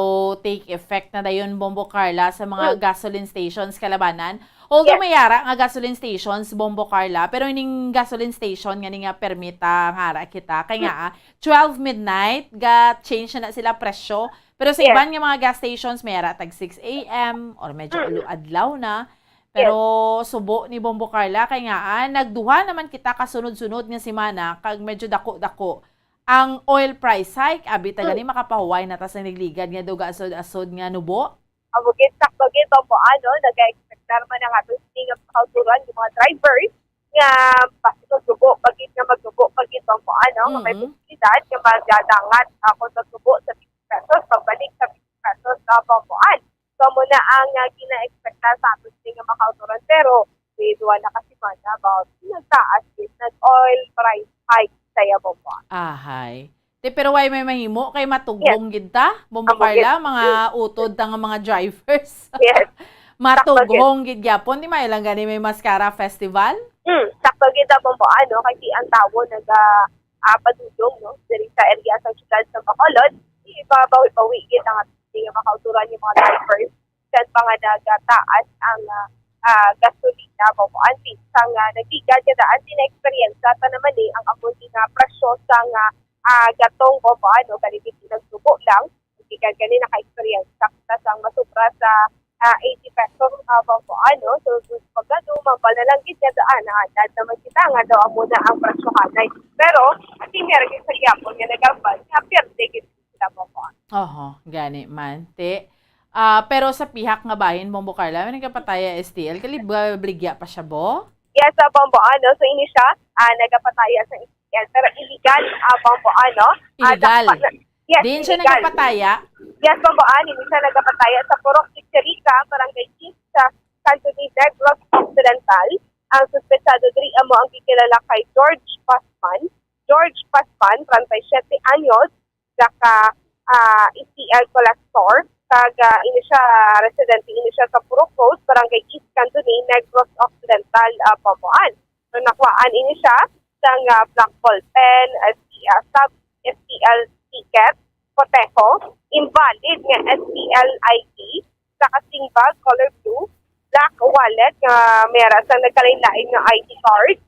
take effect na dayon, Bombo Carla, sa mga, mm, gasoline stations kalabanan. Although, yes, may ara nga gasoline stations, Bombo Carla, pero ining gasoline station nga ni nga permita nga ara kita, kay nga, mm, ah, twelve midnight, ga-change na, na sila presyo. Pero sa, yes, iban nga mga gas stations, may ara tag six a m or medyo, mm, ulo adlaw na. Yes. Pero subo ni Bombo Carla, kay nga, ah, nagduha naman kita kasunod-sunod nga semana, kag medyo dako-dako ang oil price hike. Abi ta, mm, gani, makapahuway na ta sa nagligad nga duga asod-asod nga nubo. Amo gid, sakto gid, Bombo, ano, nag-expect naman ang ato sini nga kauturan, yung mga drivers, nga basi magnubo pa gid, nga magnubo pa gid, Bombo, ano, nga may, mm-mm, posibilidad nga magadangat ako sa tubo sa twenty pesos, pagbalik sa twenty pesos, ah, Bombo, an. So, amo na ang, ah, gina-expect na sa ato sini nga mga kauturan. Pero, may duha na ka semana about nagtaas gid, nag-oil price hike sa iya, Bombo. Ahay. Te, pero why may mahimo kay matughong, yes, gid ta, Bombo, amo gid, Carla, mga utod ta nga mga drivers. Yes. Sakto gid. Matughong gid gyapon, di may lang gani may Mascara Festival? Hmm, sakto gid ta, Bombo, ano, kay di ang tawo naga, ah, padulong, no, diri sa area sa siyudad sa Bacolod, ibabawi-bawi gid ang sini nga makauturan yung mga drivers sa mga nagataas ang ah, ah, gasolina, Bamboan. Bisan nga nagligad nga daan din na eksperyensya ta naman ni ang amon nga presyo sa nga ah, gatong, Bamboan, no? Kani di nagtubo lang. Bisan gani naka-experience sa kita sang masubra sa ah, eighty pesos, ah, Bamboan, no? So, so pagkano, mambal na lang gid nga daan, ah, dad naman kita nga daw amo na ang presyohanay. Pero, senior gid sa gyapon nga nagambal, nga pierde gid sila, Bamboan. Oho, gani man, te. Ah, pero sa pihak nga bahin, Bombo Carla, may nagapataya S T L, kalibligya pa siya, bo? Yes, ah, Bamboan, no? So, ini siya, ah, nagapataya sa S T L, pero illegal, ah, Bamboan, no? Ah, Illegal. Dakpa na, yes, Diin siya illegal. Nagapataya? Yes, Bamboan, ini siya nagapataya sa Purok Chichirica, Barangay East, sa Kanto ni Negros Occidental. Ang suspetsado diri amo ang gikilala kay George Pasman. George Pasman, treinta y siete anyos, saka ah, S T L collector, kag ah, ini siya, residente ini siya sa Purok Road, Barangay East Candoni, Negros Occidental, ah, Bamboan. So, nakuhaan ini siya sang ah, black ball pen, S T L, sub S T L ticket, kotejo, invalid nga S T L I D, saka sling bag, color blue, black wallet nga may ara sang nagkalain-lain nga I D card,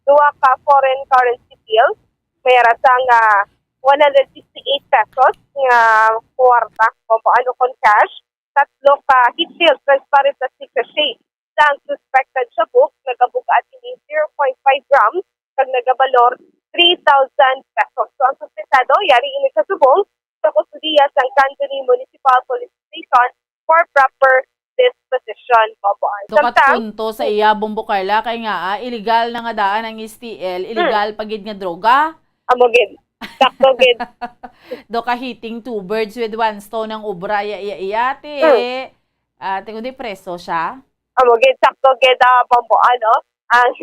duha ka foreign currency bills, may ara sang ah, one hundred sixty-eight pesos nga kwarta, Bamboan, o kon cash, tatlo ka heat shield, transparent plastic sachet. Sang suspected shabu, nagabug-at ini zero point five grams kag nagabalor three thousand pesos. So, ang suspetsado yari ini sa subong sa kustodiya sang Candoni Municipal Police Station for proper disposition, Bamboan. So, samtang katpunto sa iya, Bombo Carla, kay nga, ah, illegal na nga daan ang S T L, Hmm. illegal pa gid nga droga. Amo gid. Sakto gid. Do ka hitting two birds with one stone ang obra, iya, iya, iya, te. Hmm. Ah, te, kundi preso siya. Amo gid, sakto gid, ah, Bamboan, no? Ang,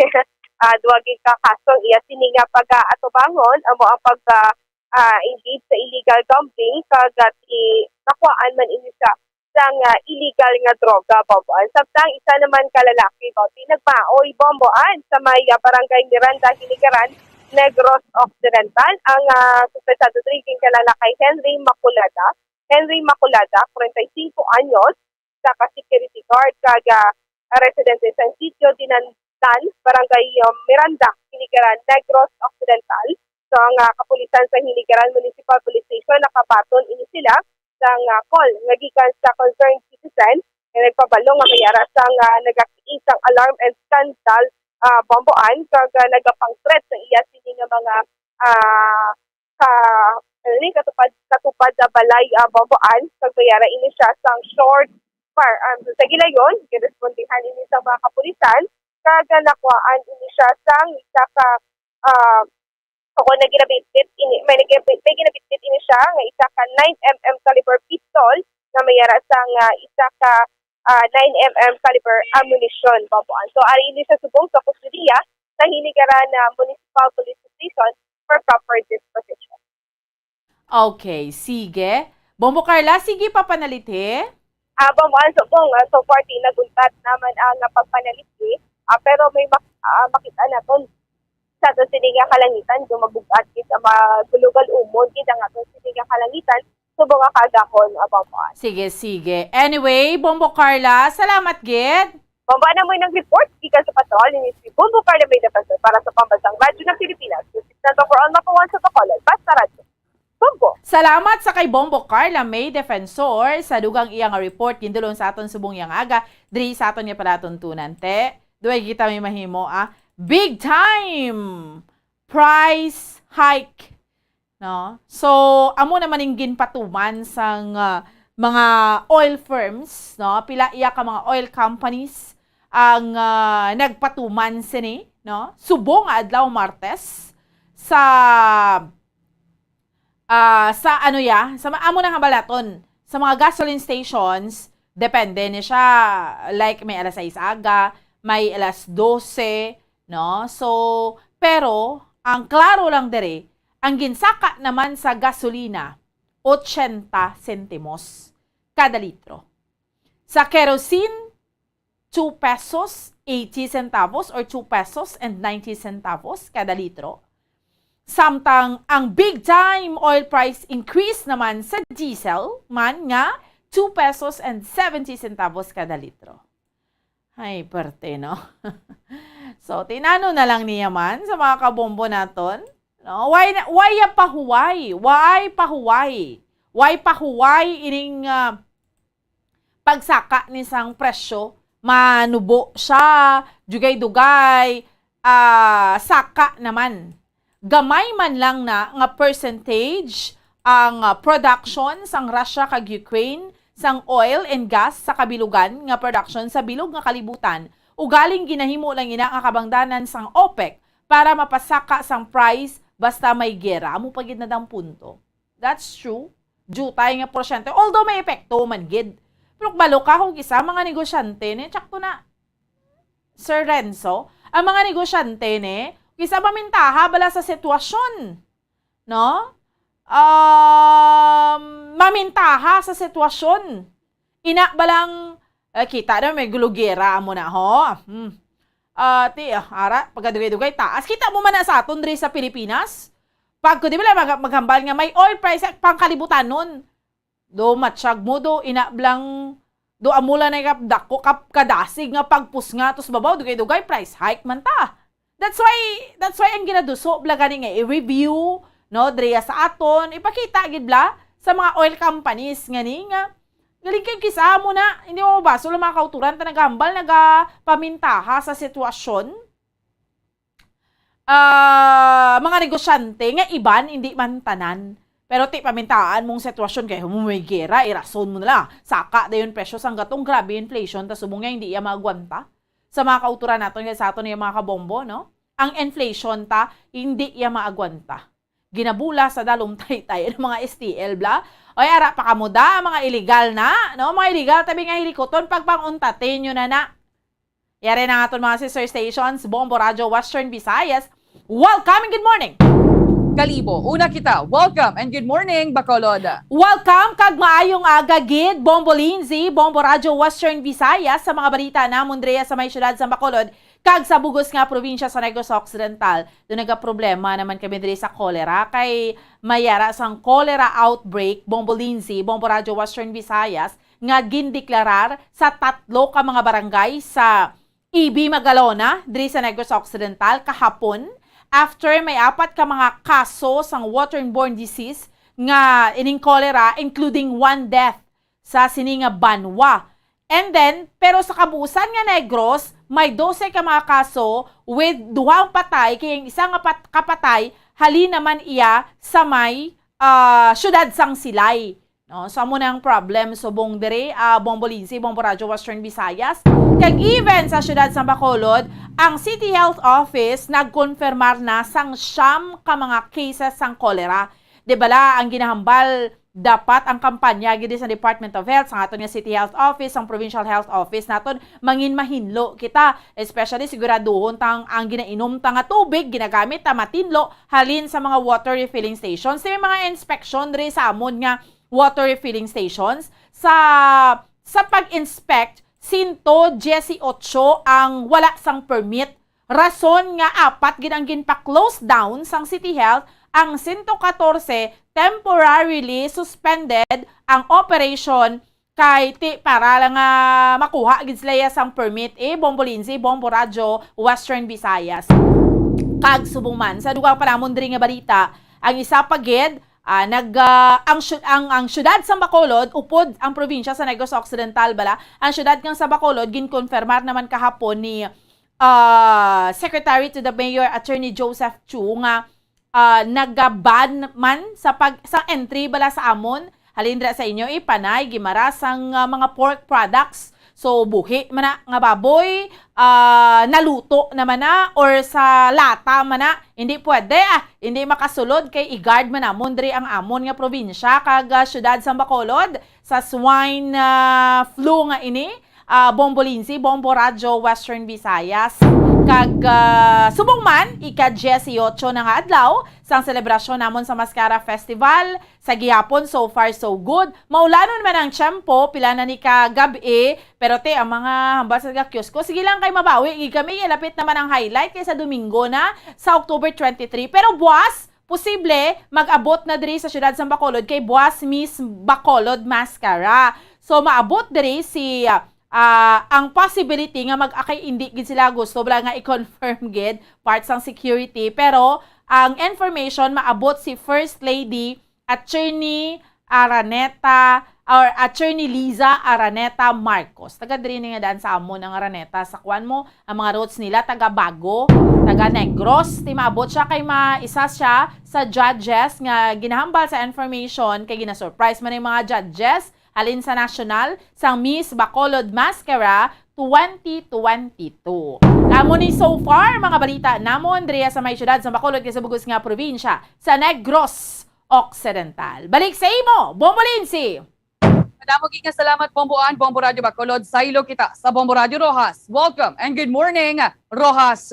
ah, duha gid ka kaso ang iya sini nga pag-aatubangon, amo ang pag, ah, ah, engage sa illegal gambling, kag, ah, i-, nakuhaan man ini siya sang, ah, illegal nga droga, Bamboan. Samtang isa naman ka lalaki, Bamboan, nagmaoy, Bamboan, sa may, ah, Barangay Miranda, Hinigaran, Negros Occidental. Ang, ah, suspetsado diri ginkilala kay Henry Maculada. Henry Maculada, kwarenta y singko anyos, sa ka security guard, kag, ah, residente sang sitio Dinandan, Barangay, ah, Miranda, Hinigaran, Negros Occidental. So, ang, ah, kapulisan sa Hinigaran Municipal Police Station nakabaton ini sila sang, ah, call nga gikan sa concerned citizen nga nagpabalo nga may ara sang, ah, nagakii sang alarm and scandal, ah, Bamboan, kag, ah, nagapang-threat sa iya sini nga mga, ah, ka, ano ni, katupad, katupad sa balay, ah, Bamboan, kag may ara ini siya sang short firearm. So, sa gilayon, girespondihan ini sa mga kapulisan, kag, ah, nakuhaan ini siya sang isa ka, ah, o kung nagginabitbit ini, may nagginabit-, may ginabitbit ini siya nga isa ka nine M M caliber pistol nga may ara sang, ah, isa ka, ah, nine M M caliber ammunition, Bamboan. So, ari ini sa subong sa kustodiya sa Hinigaran, ah, Municipal Police Station for proper disposition. Okay, sige. Bombo Carla, sige pa panalithi. Ah, Bombo, ang subong, ah, so far, di naguntat naman ang, ah, pagpanalithi. Ah, pero may mak-, ah, makita naton sa aton sini nga kalangitan, kung mabugat gid ang magulugal umon gid ang aton sini nga kalangitan, subong nga kaagahon, ah, Bombo. Sige, sige. Anyway, Bombo Carla, salamat gid. Bombo, na mo nang report gikan sa patrol ni si Bombo Carla May Defensor para sa Pambansang Radyo ng Pilipinas. This is Sandra for all Mapawan sa Bacolod. Basta Radyo. Bombo. Salamat sa kay Bombo Carla May Defensor sa dugang iya nga report gindulong sa aton subong yang aga diri sa aton nga palatuntunan, te. Duway kita may mahimo, ah. Big time price hike, no? So, amo naman ang ginpatuman sang, ah, mga oil firms, no? Pila iya ka mga oil companies ang, ah, nagpatuman sini, no? Subong nga adlaw, Martes, sa ah, sa ano ya, sa ma-, amo na nga balaton, sa mga gasoline stations, depende ni siya, like, may alas sais aga, may alas dose, no? So, pero, ang klaro lang diri, ang ginsaka naman sa gasolina, ochenta sentimos kada litro. Sa kerosene, two pesos eighty centavos or two pesos and ninety centavos kada litro. Samtang ang big time oil price increase naman sa diesel man nga two pesos and seventy centavos kada litro. Ay, perte, no? So, tinano na lang niya man sa mga kabombo naton. No? Why, na- why ya pahuway? Why pahuway? Why pahuway ining ah, pagsaka ni sang presyo? Manubo siya, dugay-dugay, ah, saka naman. Gamay man lang na nga percentage ang ah, production sang Russia kag Ukraine sang oil and gas sa kabilugan nga production sa bilog nga kalibutan, ugaling ginahimo lang ina nga kabangdanan sang OPEC para mapasaka sang price basta may gera. Amo pa gid na dang punto. That's true. Jutay nga porsyento. Although may epekto man gid. Pero balo ka kung isa mga negosyante ni, tsakto na, Sir Renzo, ang mga negosyante ni, kisa mamintaha bala sa sitwasyon, no? Um, mamintaha sa sitwasyon. Ina balang, eh, kita na may gulugera amo na ho. Hmm. Ah, ti, ah, ara, pagkadugay-dugay taas. Kita mo man na sa aton diri sa Pilipinas. Pag ko di ba lang mag- maghambal nga may oil price sa pangkalibutanon. Do matsyag mo do, ina blang, do amo lang na kap dako kap kadasig nga pagpusnga to sa babaw, dugay-dugay price hike man ta. That's why, that's why ang ginaduso bla gani nga i-review, no, diriya sa aton, ipakita gid bla sa mga oil companies nga ni nga galing kay kisa mo na, hindi mo mabasol ang mga kauturan ta nagahambal, nagapamintaha sa sitwasyon. Ah, mga negosyante nga iban, hindi man tanan. Pero ti pamintaan mong sitwasyon kay mo may gera, irason mo na lang. Saka dayon presyo sang gatong grabe inflation, ta subong nga hindi iya maagwanta. Sa mga kauturan naton kay sa aton yung mga kabombo, no? Ang inflation ta, hindi iya maagwanta. Ginabula sa dalom taytay ang mga S T L bla. Oy, ara pa kamo da, mga illegal na, no? Mga illegal tabi nga hilikoton, pagpanguntatin nyo na na. Yari na nga aton mga sister stations, Bombo Radyo Western Visayas. Welcome and good morning! Kalibo, una kita. Welcome and good morning, Bacolod. Welcome kag maayong aga gid, Bombo Lindsay, Bombo Radyo Western Visayas, sa mga balita namon diri sa may siyudad sa Bacolod kag sa bugos nga probinsya sa Negros Occidental. Do nagaproblema naman kami diri sa cholera kay mayara sang cholera outbreak, Bombo Lindsay, Bombo Radyo Western Visayas, nga gindeklarar sa tatlo ka mga barangay sa E B Magalona, diri sa Negros Occidental, kahapon, after may apat ka mga kaso sang waterborne disease nga ining cholera, including one death sa sini nga banwa. And then, pero sa kabuusan nga Negros, may dose ka mga kaso with duha ang patay, kay ang isa nga pat- kapatay, halin naman iya sa may ah, siyudad sang Silay. No? So, amo na ang problem subong diri, ah, Bombo Lindsay, Bombo Radyo Western Visayas. Kag even sa siyudad sa Bacolod, ang City Health Office nagkonfirmar na sang siyam ka mga cases sang cholera. Di bala ang ginahambal, dapat ang kampanya gid sa Department of Health, sa aton nga City Health Office, ang Provincial Health Office naton, mangin mahinlo kita, especially siguraduhon tang ang ginainom ta nga tubig, ginagamit ta matinlo, halin sa mga water refilling stations. May mga inspection diri sa amon nga water refilling stations. Sa, sa pag-inspect, sento diyesiyotso ang wala sang permit. Rason nga apat gid ang ginpa-close down sang City Health, ang sento katorse temporarily suspended ang operation kay ti para lang nga makuha gid sila ya sang permit, eh, Bombo Lindsay, Bombo Radyo, Western Visayas. Kag subong man, sa dugang pa namon diri nga balita, ang isa pa gid, ah, nag, ah, ang, syu- ang, ang syudad sa Bacolod, upod ang probinsya sa Negros Occidental bala, ang syudad kang sa Bacolod, ginkonfirmar naman kahapon ni ah, Secretary to the Mayor, Attorney Joseph Chu, nga ah, nagaban man sa pag sa entry bala sa amon. Halin dira sa inyo, eh, panay gimara sang ah, mga pork products. So, buhi man na nga baboy, ah, naluto naman na, or sa lata man na, hindi pwede, ah, hindi makasulod kay i-guard man namon diri ang amon nga probinsya kag ah, syudad sa Bacolod sa swine ah, flu nga ini. ah, Bombo Lindsay, Bombo Radyo Western Visayas. Kag ah, subong man, ika-diyesiyotso na nga adlaw sang selebrasyon namon sa Mascara Festival. Sa gihapon, so far so good. Maulanon man ang tiyempo, pila na ni ka gab-i, pero te, ang mga hambal sa taga-kiosko, sige lang kay mabawi gid kami, ilapit naman ang highlight kay sa Domingo na sa October twenty-three. Pero buwas, posible mag-abot na diri sa siyudad sa Bacolod kay buwas Miss Bacolod Mascara. So maabot diri si ah, ah, ang possibility nga mag-, akay, hindi gid sila gusto bala nga i-confirm gid part sang security, pero ang information maabot si First Lady Attorney Araneta or Attorney Liza Araneta Marcos. Taga diri ni nga daan sa amon ang Araneta, sa kuan mo, ang mga roots nila taga Bago, taga Negros. Ti maabot siya kay ma-, isa siya sa judges nga ginahambal sa information kay gina-surprise man ang mga judges halin sa national sang Miss Bacolod Mascara twenty twenty-two. Amo ni so far mga balita namon diri sa may siyudad sa Bacolod kay sa bugos nga probinsya sa Negros Occidental. Balik sa imo, Bombo Lindsay. Madamo gid nga salamat, Bombo Ann, Bombo Radyo Bacolod. Saylo kita sa Bombo Radyo Roxas. Welcome and good morning, Roxas.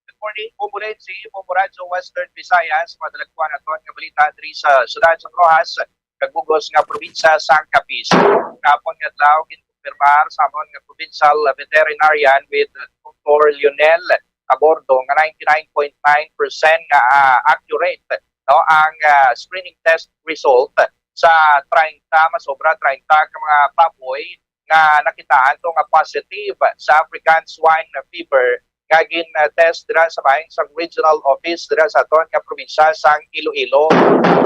Good morning, Bombo Lindsay, Bombo Radyo Western Visayas. Madalagkuan naton nga balita diri sa siyudad sa Roxas, kag bugos nga probinsya sang Capiz. Kahapon nga adlaw, ginkumpirmar sa amon nga provincial veterinarian with Doktor Lionel Abordo nga ninety-nine point nine percent nga, ah, accurate, no, ang, ah, screening test result sa treinta, masobra treinta ka mga baboy nga nakitaan to nga positive sa African swine fever nga gin-test dira sa bahin sang regional office dira sa aton nga probinsya sang Iloilo.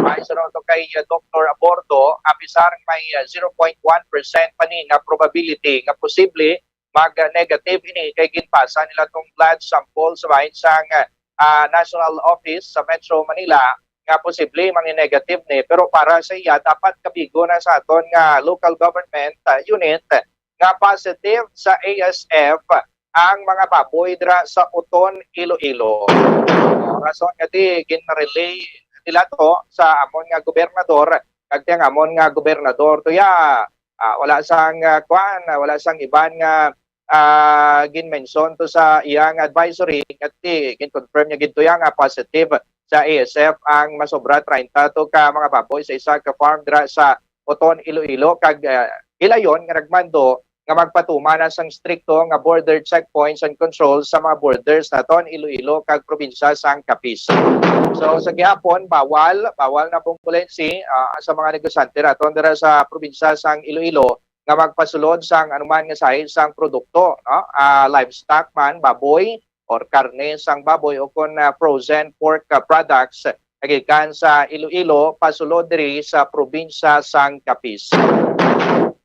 Ayon sa to kay, uh, Doktor Abordo, apisar may, uh, zero point one percent pa ni nga probability nga posible mag-negative ini kay ginpasa nila tong blood sample sa bahin sang, uh, national office sa Metro Manila nga posible mangi-negative ni, pero para sa iya dapat kabigo na sa aton nga local government, uh, unit nga positive sa A S F ang mga baboy dira sa Oton, Iloilo. Rason nga di gin-relay nila to sa amon nga gobernador, kag ti ang amon nga gobernador to ya, ah, wala sang, ah, kuan, ah, wala sang iban nga, ah, ginmension to sa iyang advisory, nga ti gin-confirm niya gid to ya nga positive sa A S F ang masobra treinta to ka mga baboy sa isa ka farm dira sa Oton, Iloilo, kag, ah, hilayon nga nagmando nga magpatuman na sang strikto nga border checkpoints and controls sa mga borders naton Iloilo kag probinsya sang Capiz. So, sa gihapon, bawal, bawal na, Bombo Lindsay, ah, sa mga negosyante naton dira sa probinsya sang Iloilo nga magpasulod sang anuman nga size sang produkto, no? Ah, livestock man, baboy, or karne sang baboy, o kon, ah, frozen pork, ah, products nga gikan sa Iloilo pasulod diri sa probinsya sang Capiz.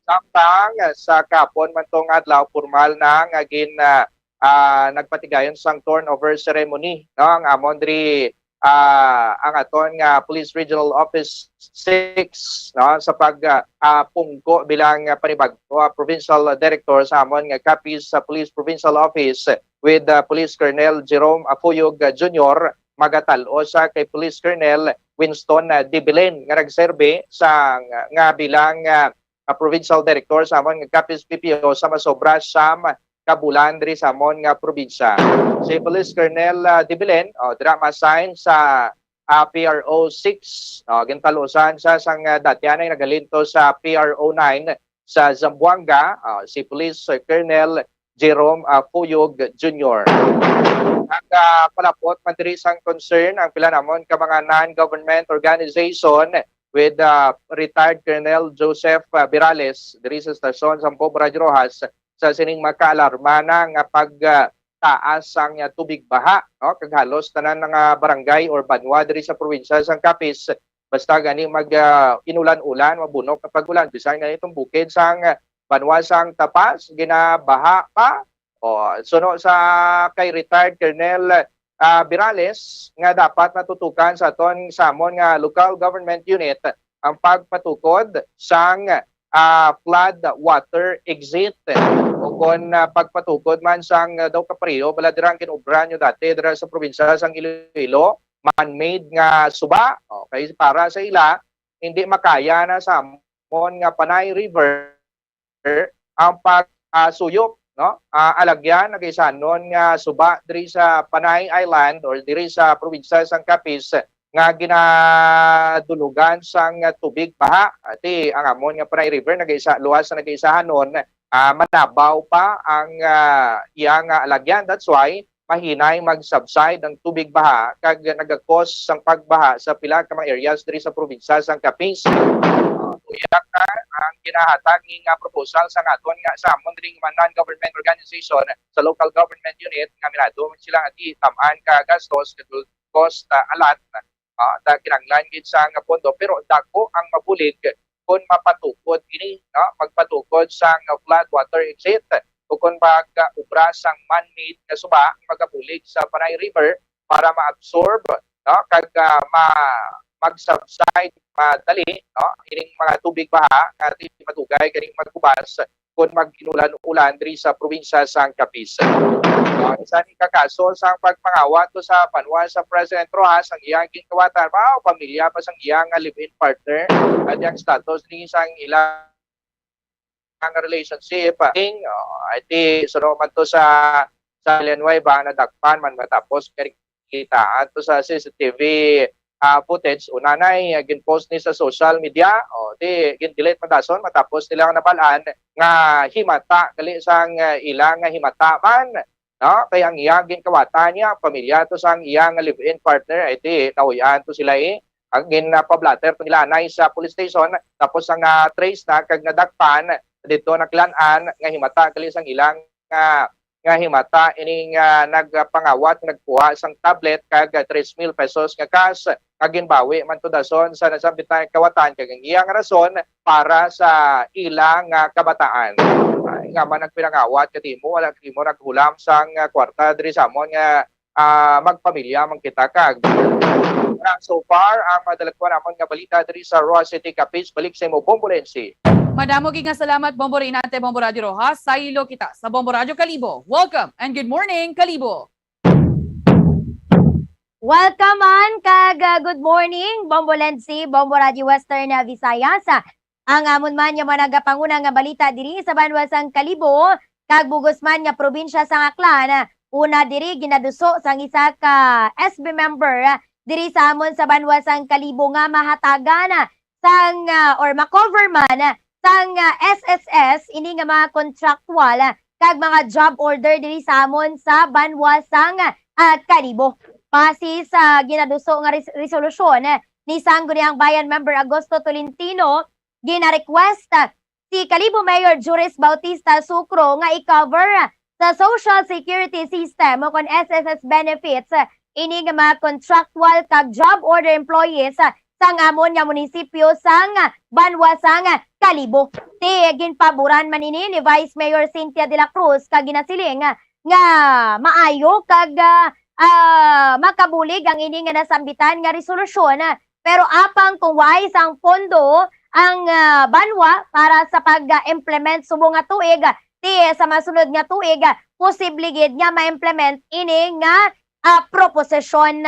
Samtang, ah, sa kahapon man tong adlaw, pormal na nga gin, ah, ah, nagpatigayon sang turnover ceremony, no, ang amon diri, ah, ang aton nga Police Regional Office six, no, sa pag, ah, ah, pungko bilang, ah, panibag-o, ah, provincial director sa amon nga Capiz, ah, Police Provincial Office with, ah, Police Colonel Jerome Afuyog, ah, Junior, magatal-o sa kay Police Colonel Winston, ah, Dibilen nga nagserbi sa, nga bilang, ah, ah, provincial director sa amon nga Capiz P P O sa masobra siyam ka bulan diri sa amon nga probinsya. Si Police Colonel, ah, Dibilen, oh, dira ma-assign sa, ah, P R O six. Oh, gintalusan siya sang, ah, dati anay nagalinto sa P R O nine sa Zamboanga, ah, si Police Colonel Jerome, ah, Fuyog Junior. Nagapalapot man diri sang concern ang pila namon ka mga non-government organization with, ah, retired Colonel Joseph, ah, Birales diri sa estasyon sang Bombo Radyo Roxas sa sining makaalarma na nga pag, ah, taas sang, ah, tubig baha, no? Kag halos tanan nga barangay or banwa diri sa probinsya sang Capiz, basta gani mag, ah, inulan-ulan, mabunok ang pag-ulan, bisan gani itong bukid sang, ah, banwa sang Tapas, ginabaha pa. O, suno sa kay retired Colonel, ah, Birales, nga dapat matutukan sa aton, sa amon nga local government unit ang pagpatukod sang, ah, flood water exit. O kon, ah, pagpatukod man sang, ah, daw kapareho bala dira ang ginobra nyo dati dira sa probinsya sang Iloilo, man-made nga suba. Okay, para sa ila, hindi makaya na sa amon nga Panay River ang pag, ah, suyop, no? Ah, alagyan, nagaisanon nga suba diri sa Panay Island or diri sa probinsya sang Capiz nga ginadulugan sang tubig baha. Ati ang amon nga Panay River nagaisa, luwas na nagaisahanon, ah, manabaw pa ang, ah, iya nga alagyan. That's why mahinay mag-subside ang tubig baha kag nagakos sang pagbaha sa pila ka mga areas diri sa probinsya sang Capiz. Uyak na ang ginahatag ni nga proposal sa aton nga sa amon diri nga mga non-government organization sa local government unit nga minado man sila nga di tam-an ka gastos, cost, ah, a lot, ah, ta kinahanglan gid sa nga pondo, pero dako ang mabulig kung mapatukod ini, no? Magpatukod sa nga flood water exit o kung mag-obra sang man-made nga suba magabulig sa Panay River para ma-absorb, no? Kag, ah, ma-, mag-subside madali, no? Ining mga tubig baha nga di madugay ganing magkubas kon mag-inulan-ulan diri sa probinsya sang Capiz. Ah, isa ni ka kaso sang pagpangawa to sa banwa sa President Roxas ang iyang ginkawatan, mao pamilya pa sang iyang live-in partner, at ang status ni sang ilang relationship. King, oh, I think, suno man to sa, sa L N Y ba, nadakpan man matapos kay kitaan to sa C C T V, ah, footage. Una na, eh, gin-post ni sa social media. O, di, gin-delete man dason matapos nila nabal-an nga himata, gali sang, ah, ilang nga himata man, no? Kay ang iya ginkawatan niya, pamilya to sang iya nga live-in partner, ay di, nauy-an to sila, eh. Ang gin-, ah, pa-blotter to nila anay sa police station, tapos ang, ah, trace na kag nadakpan dito, nakilan-an nga himata gali sang ilang, ah, nga himata ining, ah, nagpangawat, nagkuha sang tablet kag, ah, tres mil pesos nga cash nga ginbawi man to dason sa nasambit nga kawatan kag ang iyang rason para sa ila nga kabataan. Ay, nga man nagpinangawat, kadi mo, wala kadi mo naghulam sang, ah, kwarta diri sa amon nga, ah, magpamilya man kita kag. Nga, so far, ang madala ko namon nga balita diri sa Roxas City, Capiz. Balik sa imo, Bombo Lensi. Madamo gid nga salamat, Bombo Reynante, Bombo Radyo Roxas. Saylo kita sa Bombo Radyo Kalibo. Welcome and good morning, Kalibo. Welcome man kag, uh, good morning, Bombo Lensi, Bombo Radyo Western, uh, Visayas. Ang amon man nga mga nagapanguna nga balita diri sa banwa sang Kalibo kag bugos man nga probinsya sang Aklan, una diri ginaduso sang isa ka S B member diri sa amon sa banwa sang Kalibo nga mahatagan sang, ah, or ma-cover man sang, ah, S S S ini nga mga contractual kag mga job order diri sa amon sa banwa sang, ah, Kalibo. Base sa ginaduso nga res-, resolusyon ni Sangguniang Bayan member Agosto Tolentino, gina-request si Kalibo Mayor Juris Bautista Sucro nga i-cover sa Social Security System o kon S S S benefits ini nga mga contractual kag job order employees sang amon nga munisipyo sang banwa sang Kalibo. Ti ginpaboran man ini ni Vice Mayor Cynthia de la Cruz kag ginasiling nga maayo kag, ah, ah, makabulig ang ini nga nasambitan nga resolusyon, pero apang kung waay sang pondo ang, ah, banwa para sa pag-implement subong nga tuig, ti sa masunod nga tuig, posible gid nga ma-implement ini nga, ah, proposisyon.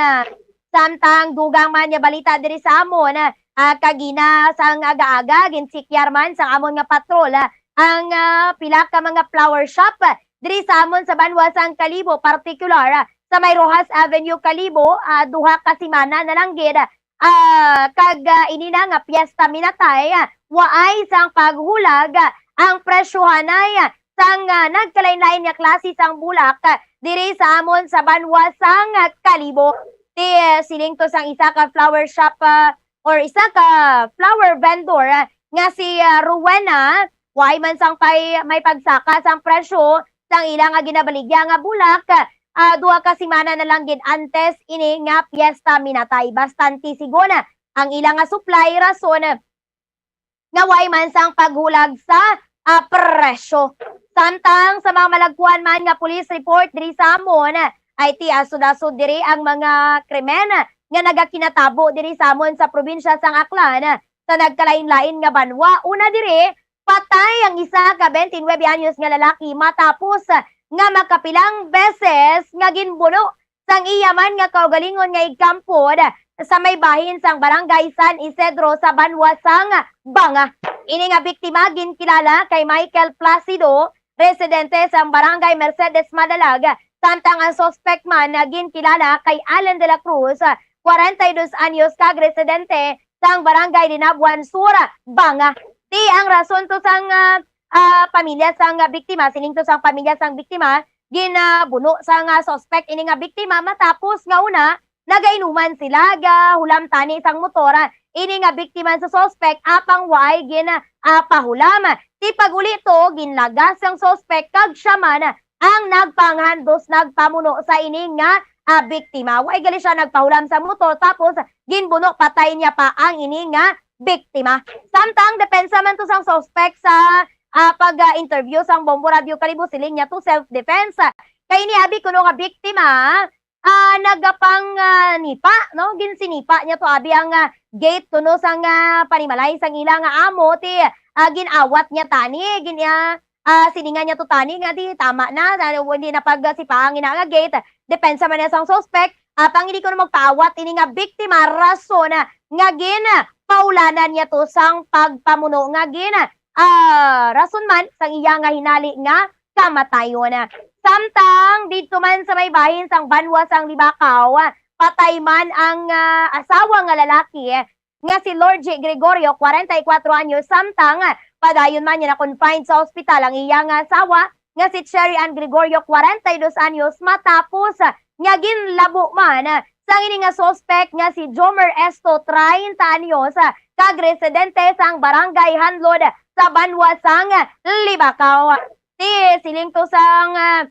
Samtang dugang man nga balita diri sa amon, ah, kagina sang aga-aga, ginsikyar man sang amon nga patrol, ah, ang, ah, pila ka mga flower shop diri sa amon sa banwa sang Kalibo, partikular, ah, sa may Roxas Avenue, Kalibo, ah, duha ka semana na lang gid, ah, kag, ah, ini na nga Piesta Minatay, ah, waay sang paghulag, ah, ang presyohanay, ah, sang, ah, nagkalain-lain nga klase sang bulak, ah, diri sa amon sa banwa sang, ah, Kalibo. Ti, ah, siling to sang isa ka flower shop, ah, or isa ka flower vendor, ah, nga si, ah, Rowena, waay man sang pay-, may pagsaka sang presyo sang ila nga ginabaligya nga bulak, ah, duha ka semana na lang gid antes ini nga Piesta Minatay. Bastante sigon ang ila nga supply, rason nga waay man sang paghulag sa, ah, presyo. Samtang sa mga malagkuan man nga police report diri sa amon, ay ti asod-asod diri ang mga krimen nga nagakinatabo diri sa amon sa probinsya sang Aklan, sa nagkalain-lain nga banwa. Una diri, patay ang isa ka twenty-nine anyos nga lalaki matapos nga makapilang beses nga ginbuno sang iya man nga kaugalingon nga igkampod sa may bahin sang Barangay San Isidro sa banwa sang Banga. Ini nga biktima ginkilala kay Michael Placido, residente sang Barangay Mercedes Madalag, samtang ang suspect man ginkilala kay Allen de la Cruz, kwarenta y dos anyos, kag residente sang Barangay Linabuan Sur, Banga. Ti ang rason to sang, ah, ah, pamilya sang biktima, siling to sang pamilya sang biktima, ginabuno sang suspect ini nga biktima matapos nga una nagainuman sila, gahulam tani sang motor, ah, ini nga biktima sa suspect, apang waay gin, ah, pahulam. Ti pag-uli to, ginlagas sang suspect kag siya man ang nagpanghandos, nagpamuno sa ini nga, ah, biktima. Waay gali siya nagpahulam sa motor, tapos ginbuno patay niya pa ang ini nga biktima. Samtang depensa man to sang suspect sa, ah, pag, ah, interview sang Bombo Radio Kalibo, siling niya to self-defense. Kay ini abi kuno nga biktima, ah, nagapang, ah, nipa, no? Ginsinipa niya to abi ang, ah, gate kuno sang, ah, panimalay sang ila nga amo, ti, ah, gin-awat niya tani, gin, ah, ah, silingan niya to tani nga di tama na, na hindi na pagsipaang ina nga gate. Depensa man niya sang suspect, apang hindi kuno magpaawat ini nga biktima, rason, ah, nga gin, ah, paulanan niya to sang pagpamuno nga gin, ah, rason man sang iya nga hinali nga kamatayon. Samtang didto man sa may bahin sang banwa sang Libacao, patay man ang, ah, asawa nga lalaki nga si Lorgie Gregorio, kwarenta y kuwatro anyos, samtang padayon man niya na-confine sa ospital ang iya nga asawa nga si Cherry Ann Gregorio, kwarenta y dos anyos, matapos nga ginlabo man sang ini nga suspect nga si Jomer Esto, treinta anyos, kag residente sang Barangay Hanlod sa banwa sang Libacao. Ti siling to sang, ah,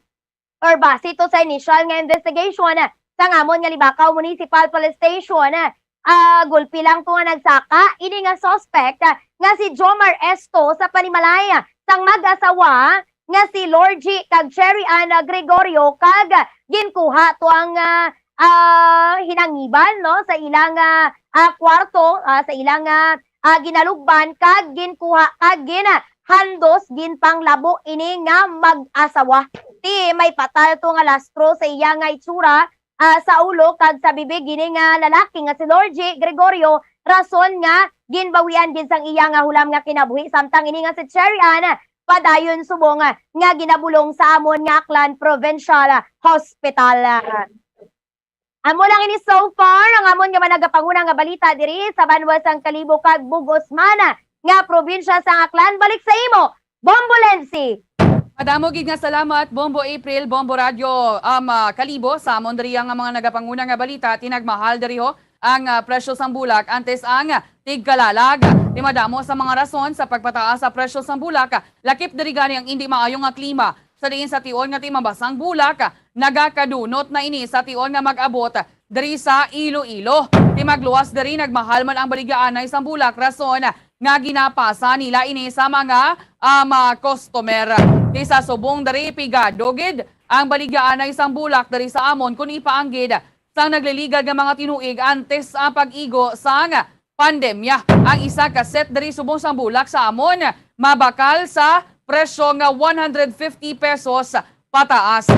or base to sa initial nga investigation sang amon nga Libacao Municipal Police Station, ah, gulpi lang to nga nagsaka ini nga suspect, ah, nga si Jomar Esto sa panimalay, ah, sang mag-asawa nga si Lorgie kag Cherry Ann Gregorio, kag ginkuha to ang, ah, ah, hinangiban, no, sa ilang, ah, ah, kwarto, ah, sa ilang, ah, ah, ginalugban kag ginkuha kag gin, ah, handos, ginpanglabo ini nga mag-asawa. Ti may patal to nga lastro sa iya nga itsura, ah, sa ulo kag sa bibig ini nga lalaki nga si Lorgie Gregorio, rason nga ginbawian gid sang iya nga hulam nga kinabuhi, samtang ini nga si Cherry Ann padayon subong nga ginabulong sa amon nga Aklan Provincial Hospital. Amo lang ini so far ang amon nga managapanguna nga balita diri sa banwa sang Kalibo kag bug-os man nga probinsya sang Aklan. Balik sa imo, Bombo Lensi. Madamo gid nga salamat, Bombo April, Bombo Radyo, um, ah, Kalibo, sa amon diri nga mga nagapanguna nga balita. Ti nagmahal diri ho ang, ah, presyo sang bulak, antes ang tigkalalag. Ti madamo sa mga rason sa pagpataas sa presyo sang bulak, lakip diri gani ang indi maayo nga klima sa diin sa tion nga ti mabasang bulak. Nagakadunot na ini sa tion nga mag-abot diri sa Iloilo. Ti magluwas diri, nagmahal man ang baligyaanay sang bulak, rason nga ginapasa nila ini sa mga, ah, mga customer. Ti sa subong diri, pigado gid ang baligyaanay sang bulak diri sa amon kon ipaanggid sang nagliligad nga mga tinuig antes ang pag-igo sang pandemya. Ang isa ka set diri subong sang bulak sa amon mabakal sa presyo nga one hundred fifty pesos pataas.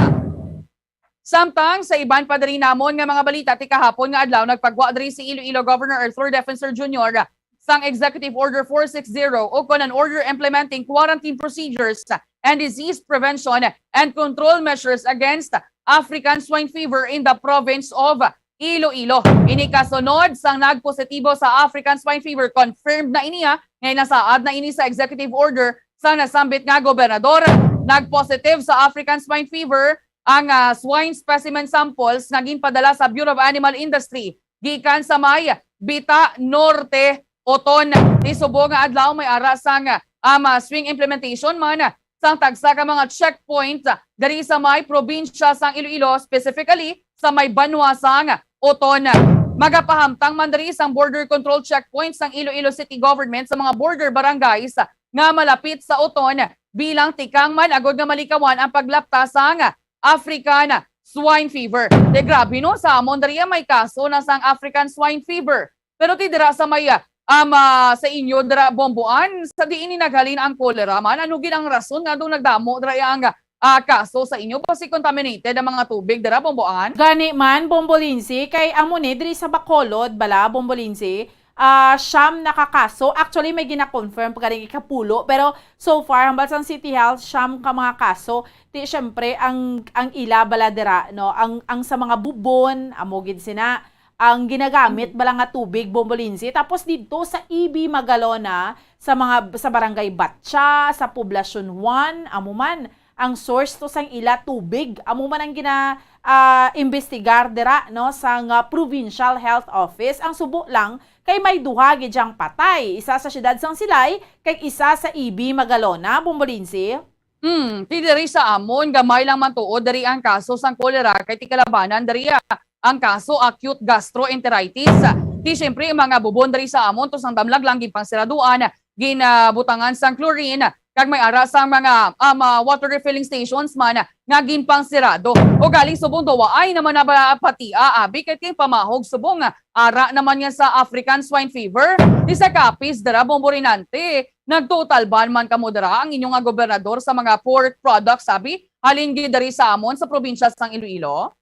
Samtang sa iban pa diri namon nga mga balita, ti kahapon nga adlaw nagpagwa diri si Iloilo Governor Arthur Defensor Junior sang Executive Order four six zero, o kon an order implementing quarantine procedures and disease prevention and control measures against African swine fever in the province of Iloilo. Ini kasunod sang nagpositibo sa African swine fever, confirmed na ini, ha, nga nasaad na ini sa executive order sang nasambit nga gobernador. Nagpositive sa African swine fever ang, ah, swine specimen samples nga ginpadala sa Bureau of Animal Industry gikan sa may Bita Norte, Oton. Ti subong nga adlaw may ara sang, ah, um, ah, swing implementation man sang tagsa ka mga checkpoint, ah, diri sa may probinsya sang Iloilo, specifically sa may banwa sang Oton. Magapahamtang man diri sang border control checkpoint sang Iloilo City Government sa mga border barangays nga malapit sa Oton, bilang tikang man agud nga malikawan ang paglapta sang African swine fever. Ti grabe, no, sa amon diri may kaso na sang African swine fever. Pero ti dira sa may, ah, um, ah, sa inyo dira, Bomboan, sa diin ni naghalin ang cholera man? Ano gid ang rason nga daw nagdamo dira ang, ah, kaso sa inyo? Basi contaminated ang mga tubig dira, Bomboan? Gani man, Bombo Lindsay, kay amo ni diri sa Bacolod bala, Bombo Lindsay, ah, siyam na ka kaso. Actually, may gina-confirm pa ganing ikapulo, pero so far, hambal sang City Health, siyam ka mga kaso. Ti, syempre, ang, ang ila bala dira, no? Ang, ang sa mga bubon, amo gid sina, ang ginagamit bala nga tubig, Bombo Lindsay. Tapos didto sa E B Magalona, sa mga, sa Barangay Batcha, sa Poblacion one, amo man ang source to sang ila tubig. Amo man ang gina-, ah, imbestigar dira, no, sang, ah, Provincial Health Office. Ang subo lang kay may duha gid diyang patay, isa sa siyudad sang Silay kag isa sa E B Magalona, Bombolense. Hmm, ti diri sa amon, gamay lang man tuod diri ang kaso sang kolera kay ti kalabanan diri, ah, ang kaso acute gastroenteritis. Ti siyempre, ang mga bubon diri sa amon, to sang damlag lang ginpangsiraduan, ginabutangan sang chlorine, kag may ara sang mga, um, ah, water refilling stations man nga ginpangsirado. Ugaling subong daw waay naman na ba patia, abi, kay ti pamahog subong ara naman nga sa African swine fever, ti sa Capiz dira, Bombolinante, nagtotal ban man kamo dira ang inyo nga gobernador sa mga pork products, abi, halin gid diri sa amon sa probinsya sang Iloilo?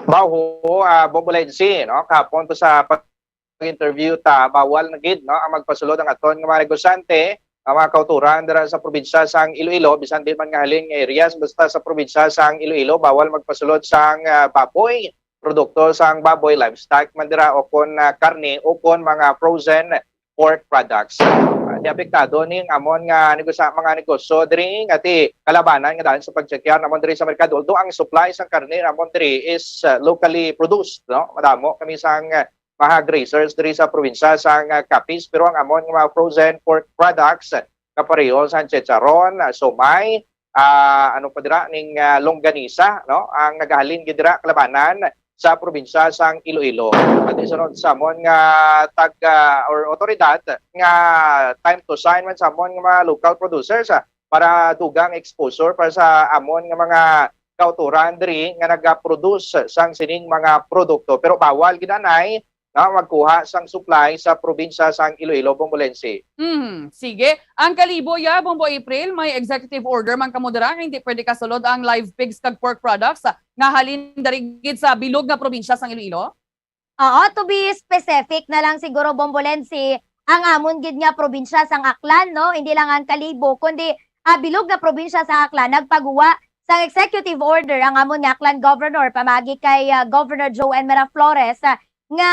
Baho, ah, Bombolense, no? Kahapon to sa pag-interview ta, bawal na gid, no, ang magpasulod ang aton nga mga negosyante, ang mga kauturan dira sa probinsya sang Iloilo, bisan di man nga halin nga areas, basta sa probinsya sang Iloilo, bawal magpasulod sang, ah, baboy, produkto sang baboy, livestock man dira, o kon, ah, karne, o kon mga frozen pork products. Ah, di apektado ni ang amon nga negosya-, mga negosyo diri nga ti kalabanan nga daan sa pagtsekyar namon diri sa merkado. Although ang supply sang karne namon diri is, ah, locally produced, no? Madamo kami sang, ah, mga grazers diri sa probinsya sang, ah, Capiz, pero ang amon nga mga frozen pork products, kapareho sang chicharon, ah, siomai, ah, ano pa dira, ning, ah, longganisa, no? Ang nagahalin gid dira kalabanan sa probinsya sang Iloilo. Pati sunod sa amon nga tag, ah, or otoridad nga time to shine man sa amon nga mga local producers, ah, para dugang exposure para sa amon nga mga kautoran diri nga nagaproduce sang sining mga produkto. Pero bawal gid anay nga magkuha sang supply sa probinsya sang Iloilo, Bombolense. Mhm. Sige. Ang Kalibo, ya, Bombo April, may executive order man kamo dira nga hindi pwede kasulod ang live pigs kag pork products, ah, nga halin diri gid sa bilog nga probinsya sang Iloilo? Oo, to be specific na lang siguro, Bombolense, ang amon gid nga probinsya sang Aklan, no? Hindi lang ang Kalibo, kundi, ah, bilog nga probinsya sang Aklan nagpaguwa sang executive order ang amon nga Aklan Governor pamagi kay, ah, Governor Joe N. Miraflores, ah, nga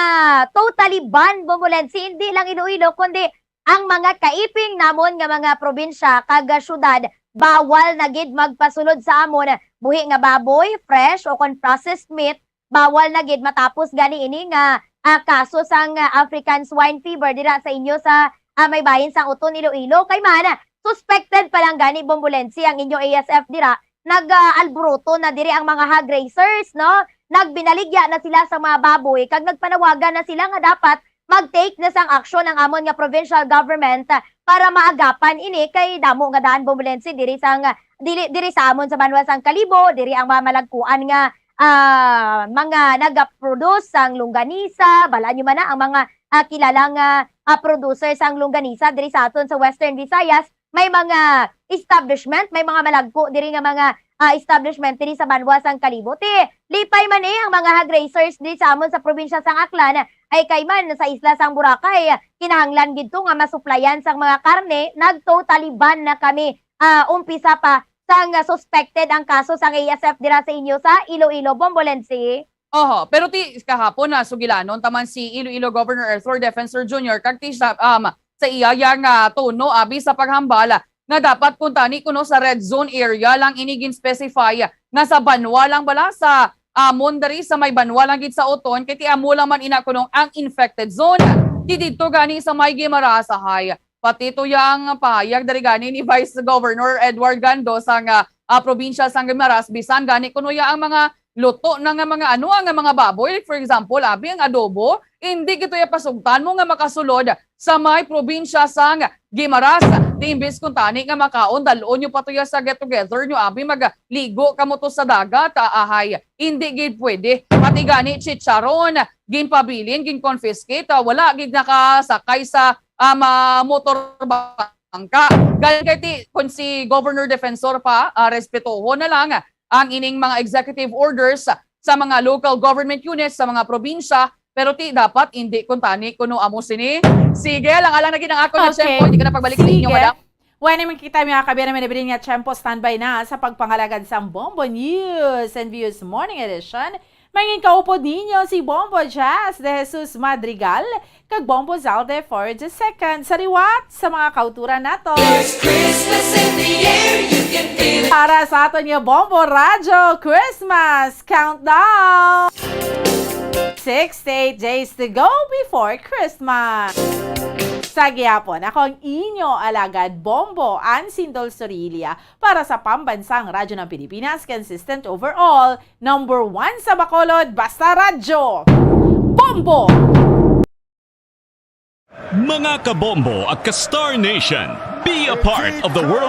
totally ban, Bombolense, hindi lang Iloilo, kundi ang mga kaiping namon nga mga probinsya kag, ah, syudad, bawal na gid magpasulod sa amon buhi nga baboy, fresh o kon processed meat, bawal na gid matapos gani ini nga, ah, kaso sang, ah, African swine fever dira sa inyo sa, ah, may bahin sang Oton, Iloilo. Kay man, suspected pa lang gani, Bombolense, ang inyo A S F dira, nag, ah, alboroto na diri ang mga hog raisers, no? Nagbinaligya na sila sa mga baboy kag nagpanawagan na sila nga dapat mag-take na sang aksyon ang amon nga provincial government, ah, para maagapan ini kay damo nga daan, Bombolense, diri sang, dili, diri sa amon sa banwa sang Kalibo, diri ang mga malagkuan nga, ah, mga nagaproduce sang longganisa, bala nyo man na ang mga, ah, kilala nga, ah, producer sang longganisa diri sa aton sa Western Visayas, may mga establishment, may mga malagko diri nga mga, ah, establishment diri sa banwa sang Kalibo. Ti, lipay man, eh, ang mga hog raisers diri sa amon sa probinsya sang Aklan, ay kay man sa isla sang Boracay, kinahanglan gid to nga masuplayan sang mga karne, nag-totally ban na kami, ah, umpisa pa sang suspected ang kaso sang A S F dira sa inyo sa Iloilo, Bombolense. Oho, pero ti kahapon na sugilanon ta man si Iloilo Governor Arthur Defensor Junior kag ti sa, um, sa iya ya nga tono abi sa paghambal nga dapat kuntani kuno sa red zone area lang ini gin-specify nga sa banwa lang bala sa amon diri sa may banwa lang gid sa Oton kay ti amo lang man ina kuno ang infected zone. Ti didto gani sa may Guimarasahay, pati to ya ang pahayag diri gani ni Vice Governor Edward Gando sang, ah, probinsya sang Guimaras, bisan gani kuno ya ang mga luto na nga mga ano, nga mga baboy, like for example, abi ang adobo, hindi gid to ya pasugtan mo nga makasulod sa may probinsya sang Guimaras. Ti imbis kuntani nga makaon, dal-on nyo pa to ya sa get together nyo, abi magligo kamo to sa dagat, ah, ahay, hindi gid pwede. Pati gani chicharon, ginpabilin, gin-confiscate, ah, wala gid nakasakay sa, ah, ma-, motor bangka. Gani kay ti, kung si Governor Defensor pa, ah, respetohon na lang ang ining mga executive orders sa mga local government units sa mga probinsya, pero ti dapat hindi kuntani kuno amo sini. Sige, alang-alang na gid ang akon nga Okay. tiyempo, hindi ka na pagbalik sa inyo, Sige. madam. Wala naman kita, mga kabiyanan, may nabilin nga tiyempo, standby na sa pagpangalagad sang Bombo News and Views Morning Edition. Mangin kaupod ninyo si Bombo Jazz de Jesus Madrigal kag Bombo Zalde for the second sa liwat sa mga kauturan nato. There's Christmas in the air, you can feel it. Para sa aton nga Bombo Radyo Christmas Countdown. Sixty-eight days to go before Christmas. Sa gihapon, ako ang inyo alagad, Bombo Ansindol Sorilia, para sa Pambansang Radyo ng Pilipinas, consistent overall, number one sa Bacolod, basta radyo. Bombo! Mga kabombo at ka-Star Nation, be a part of the World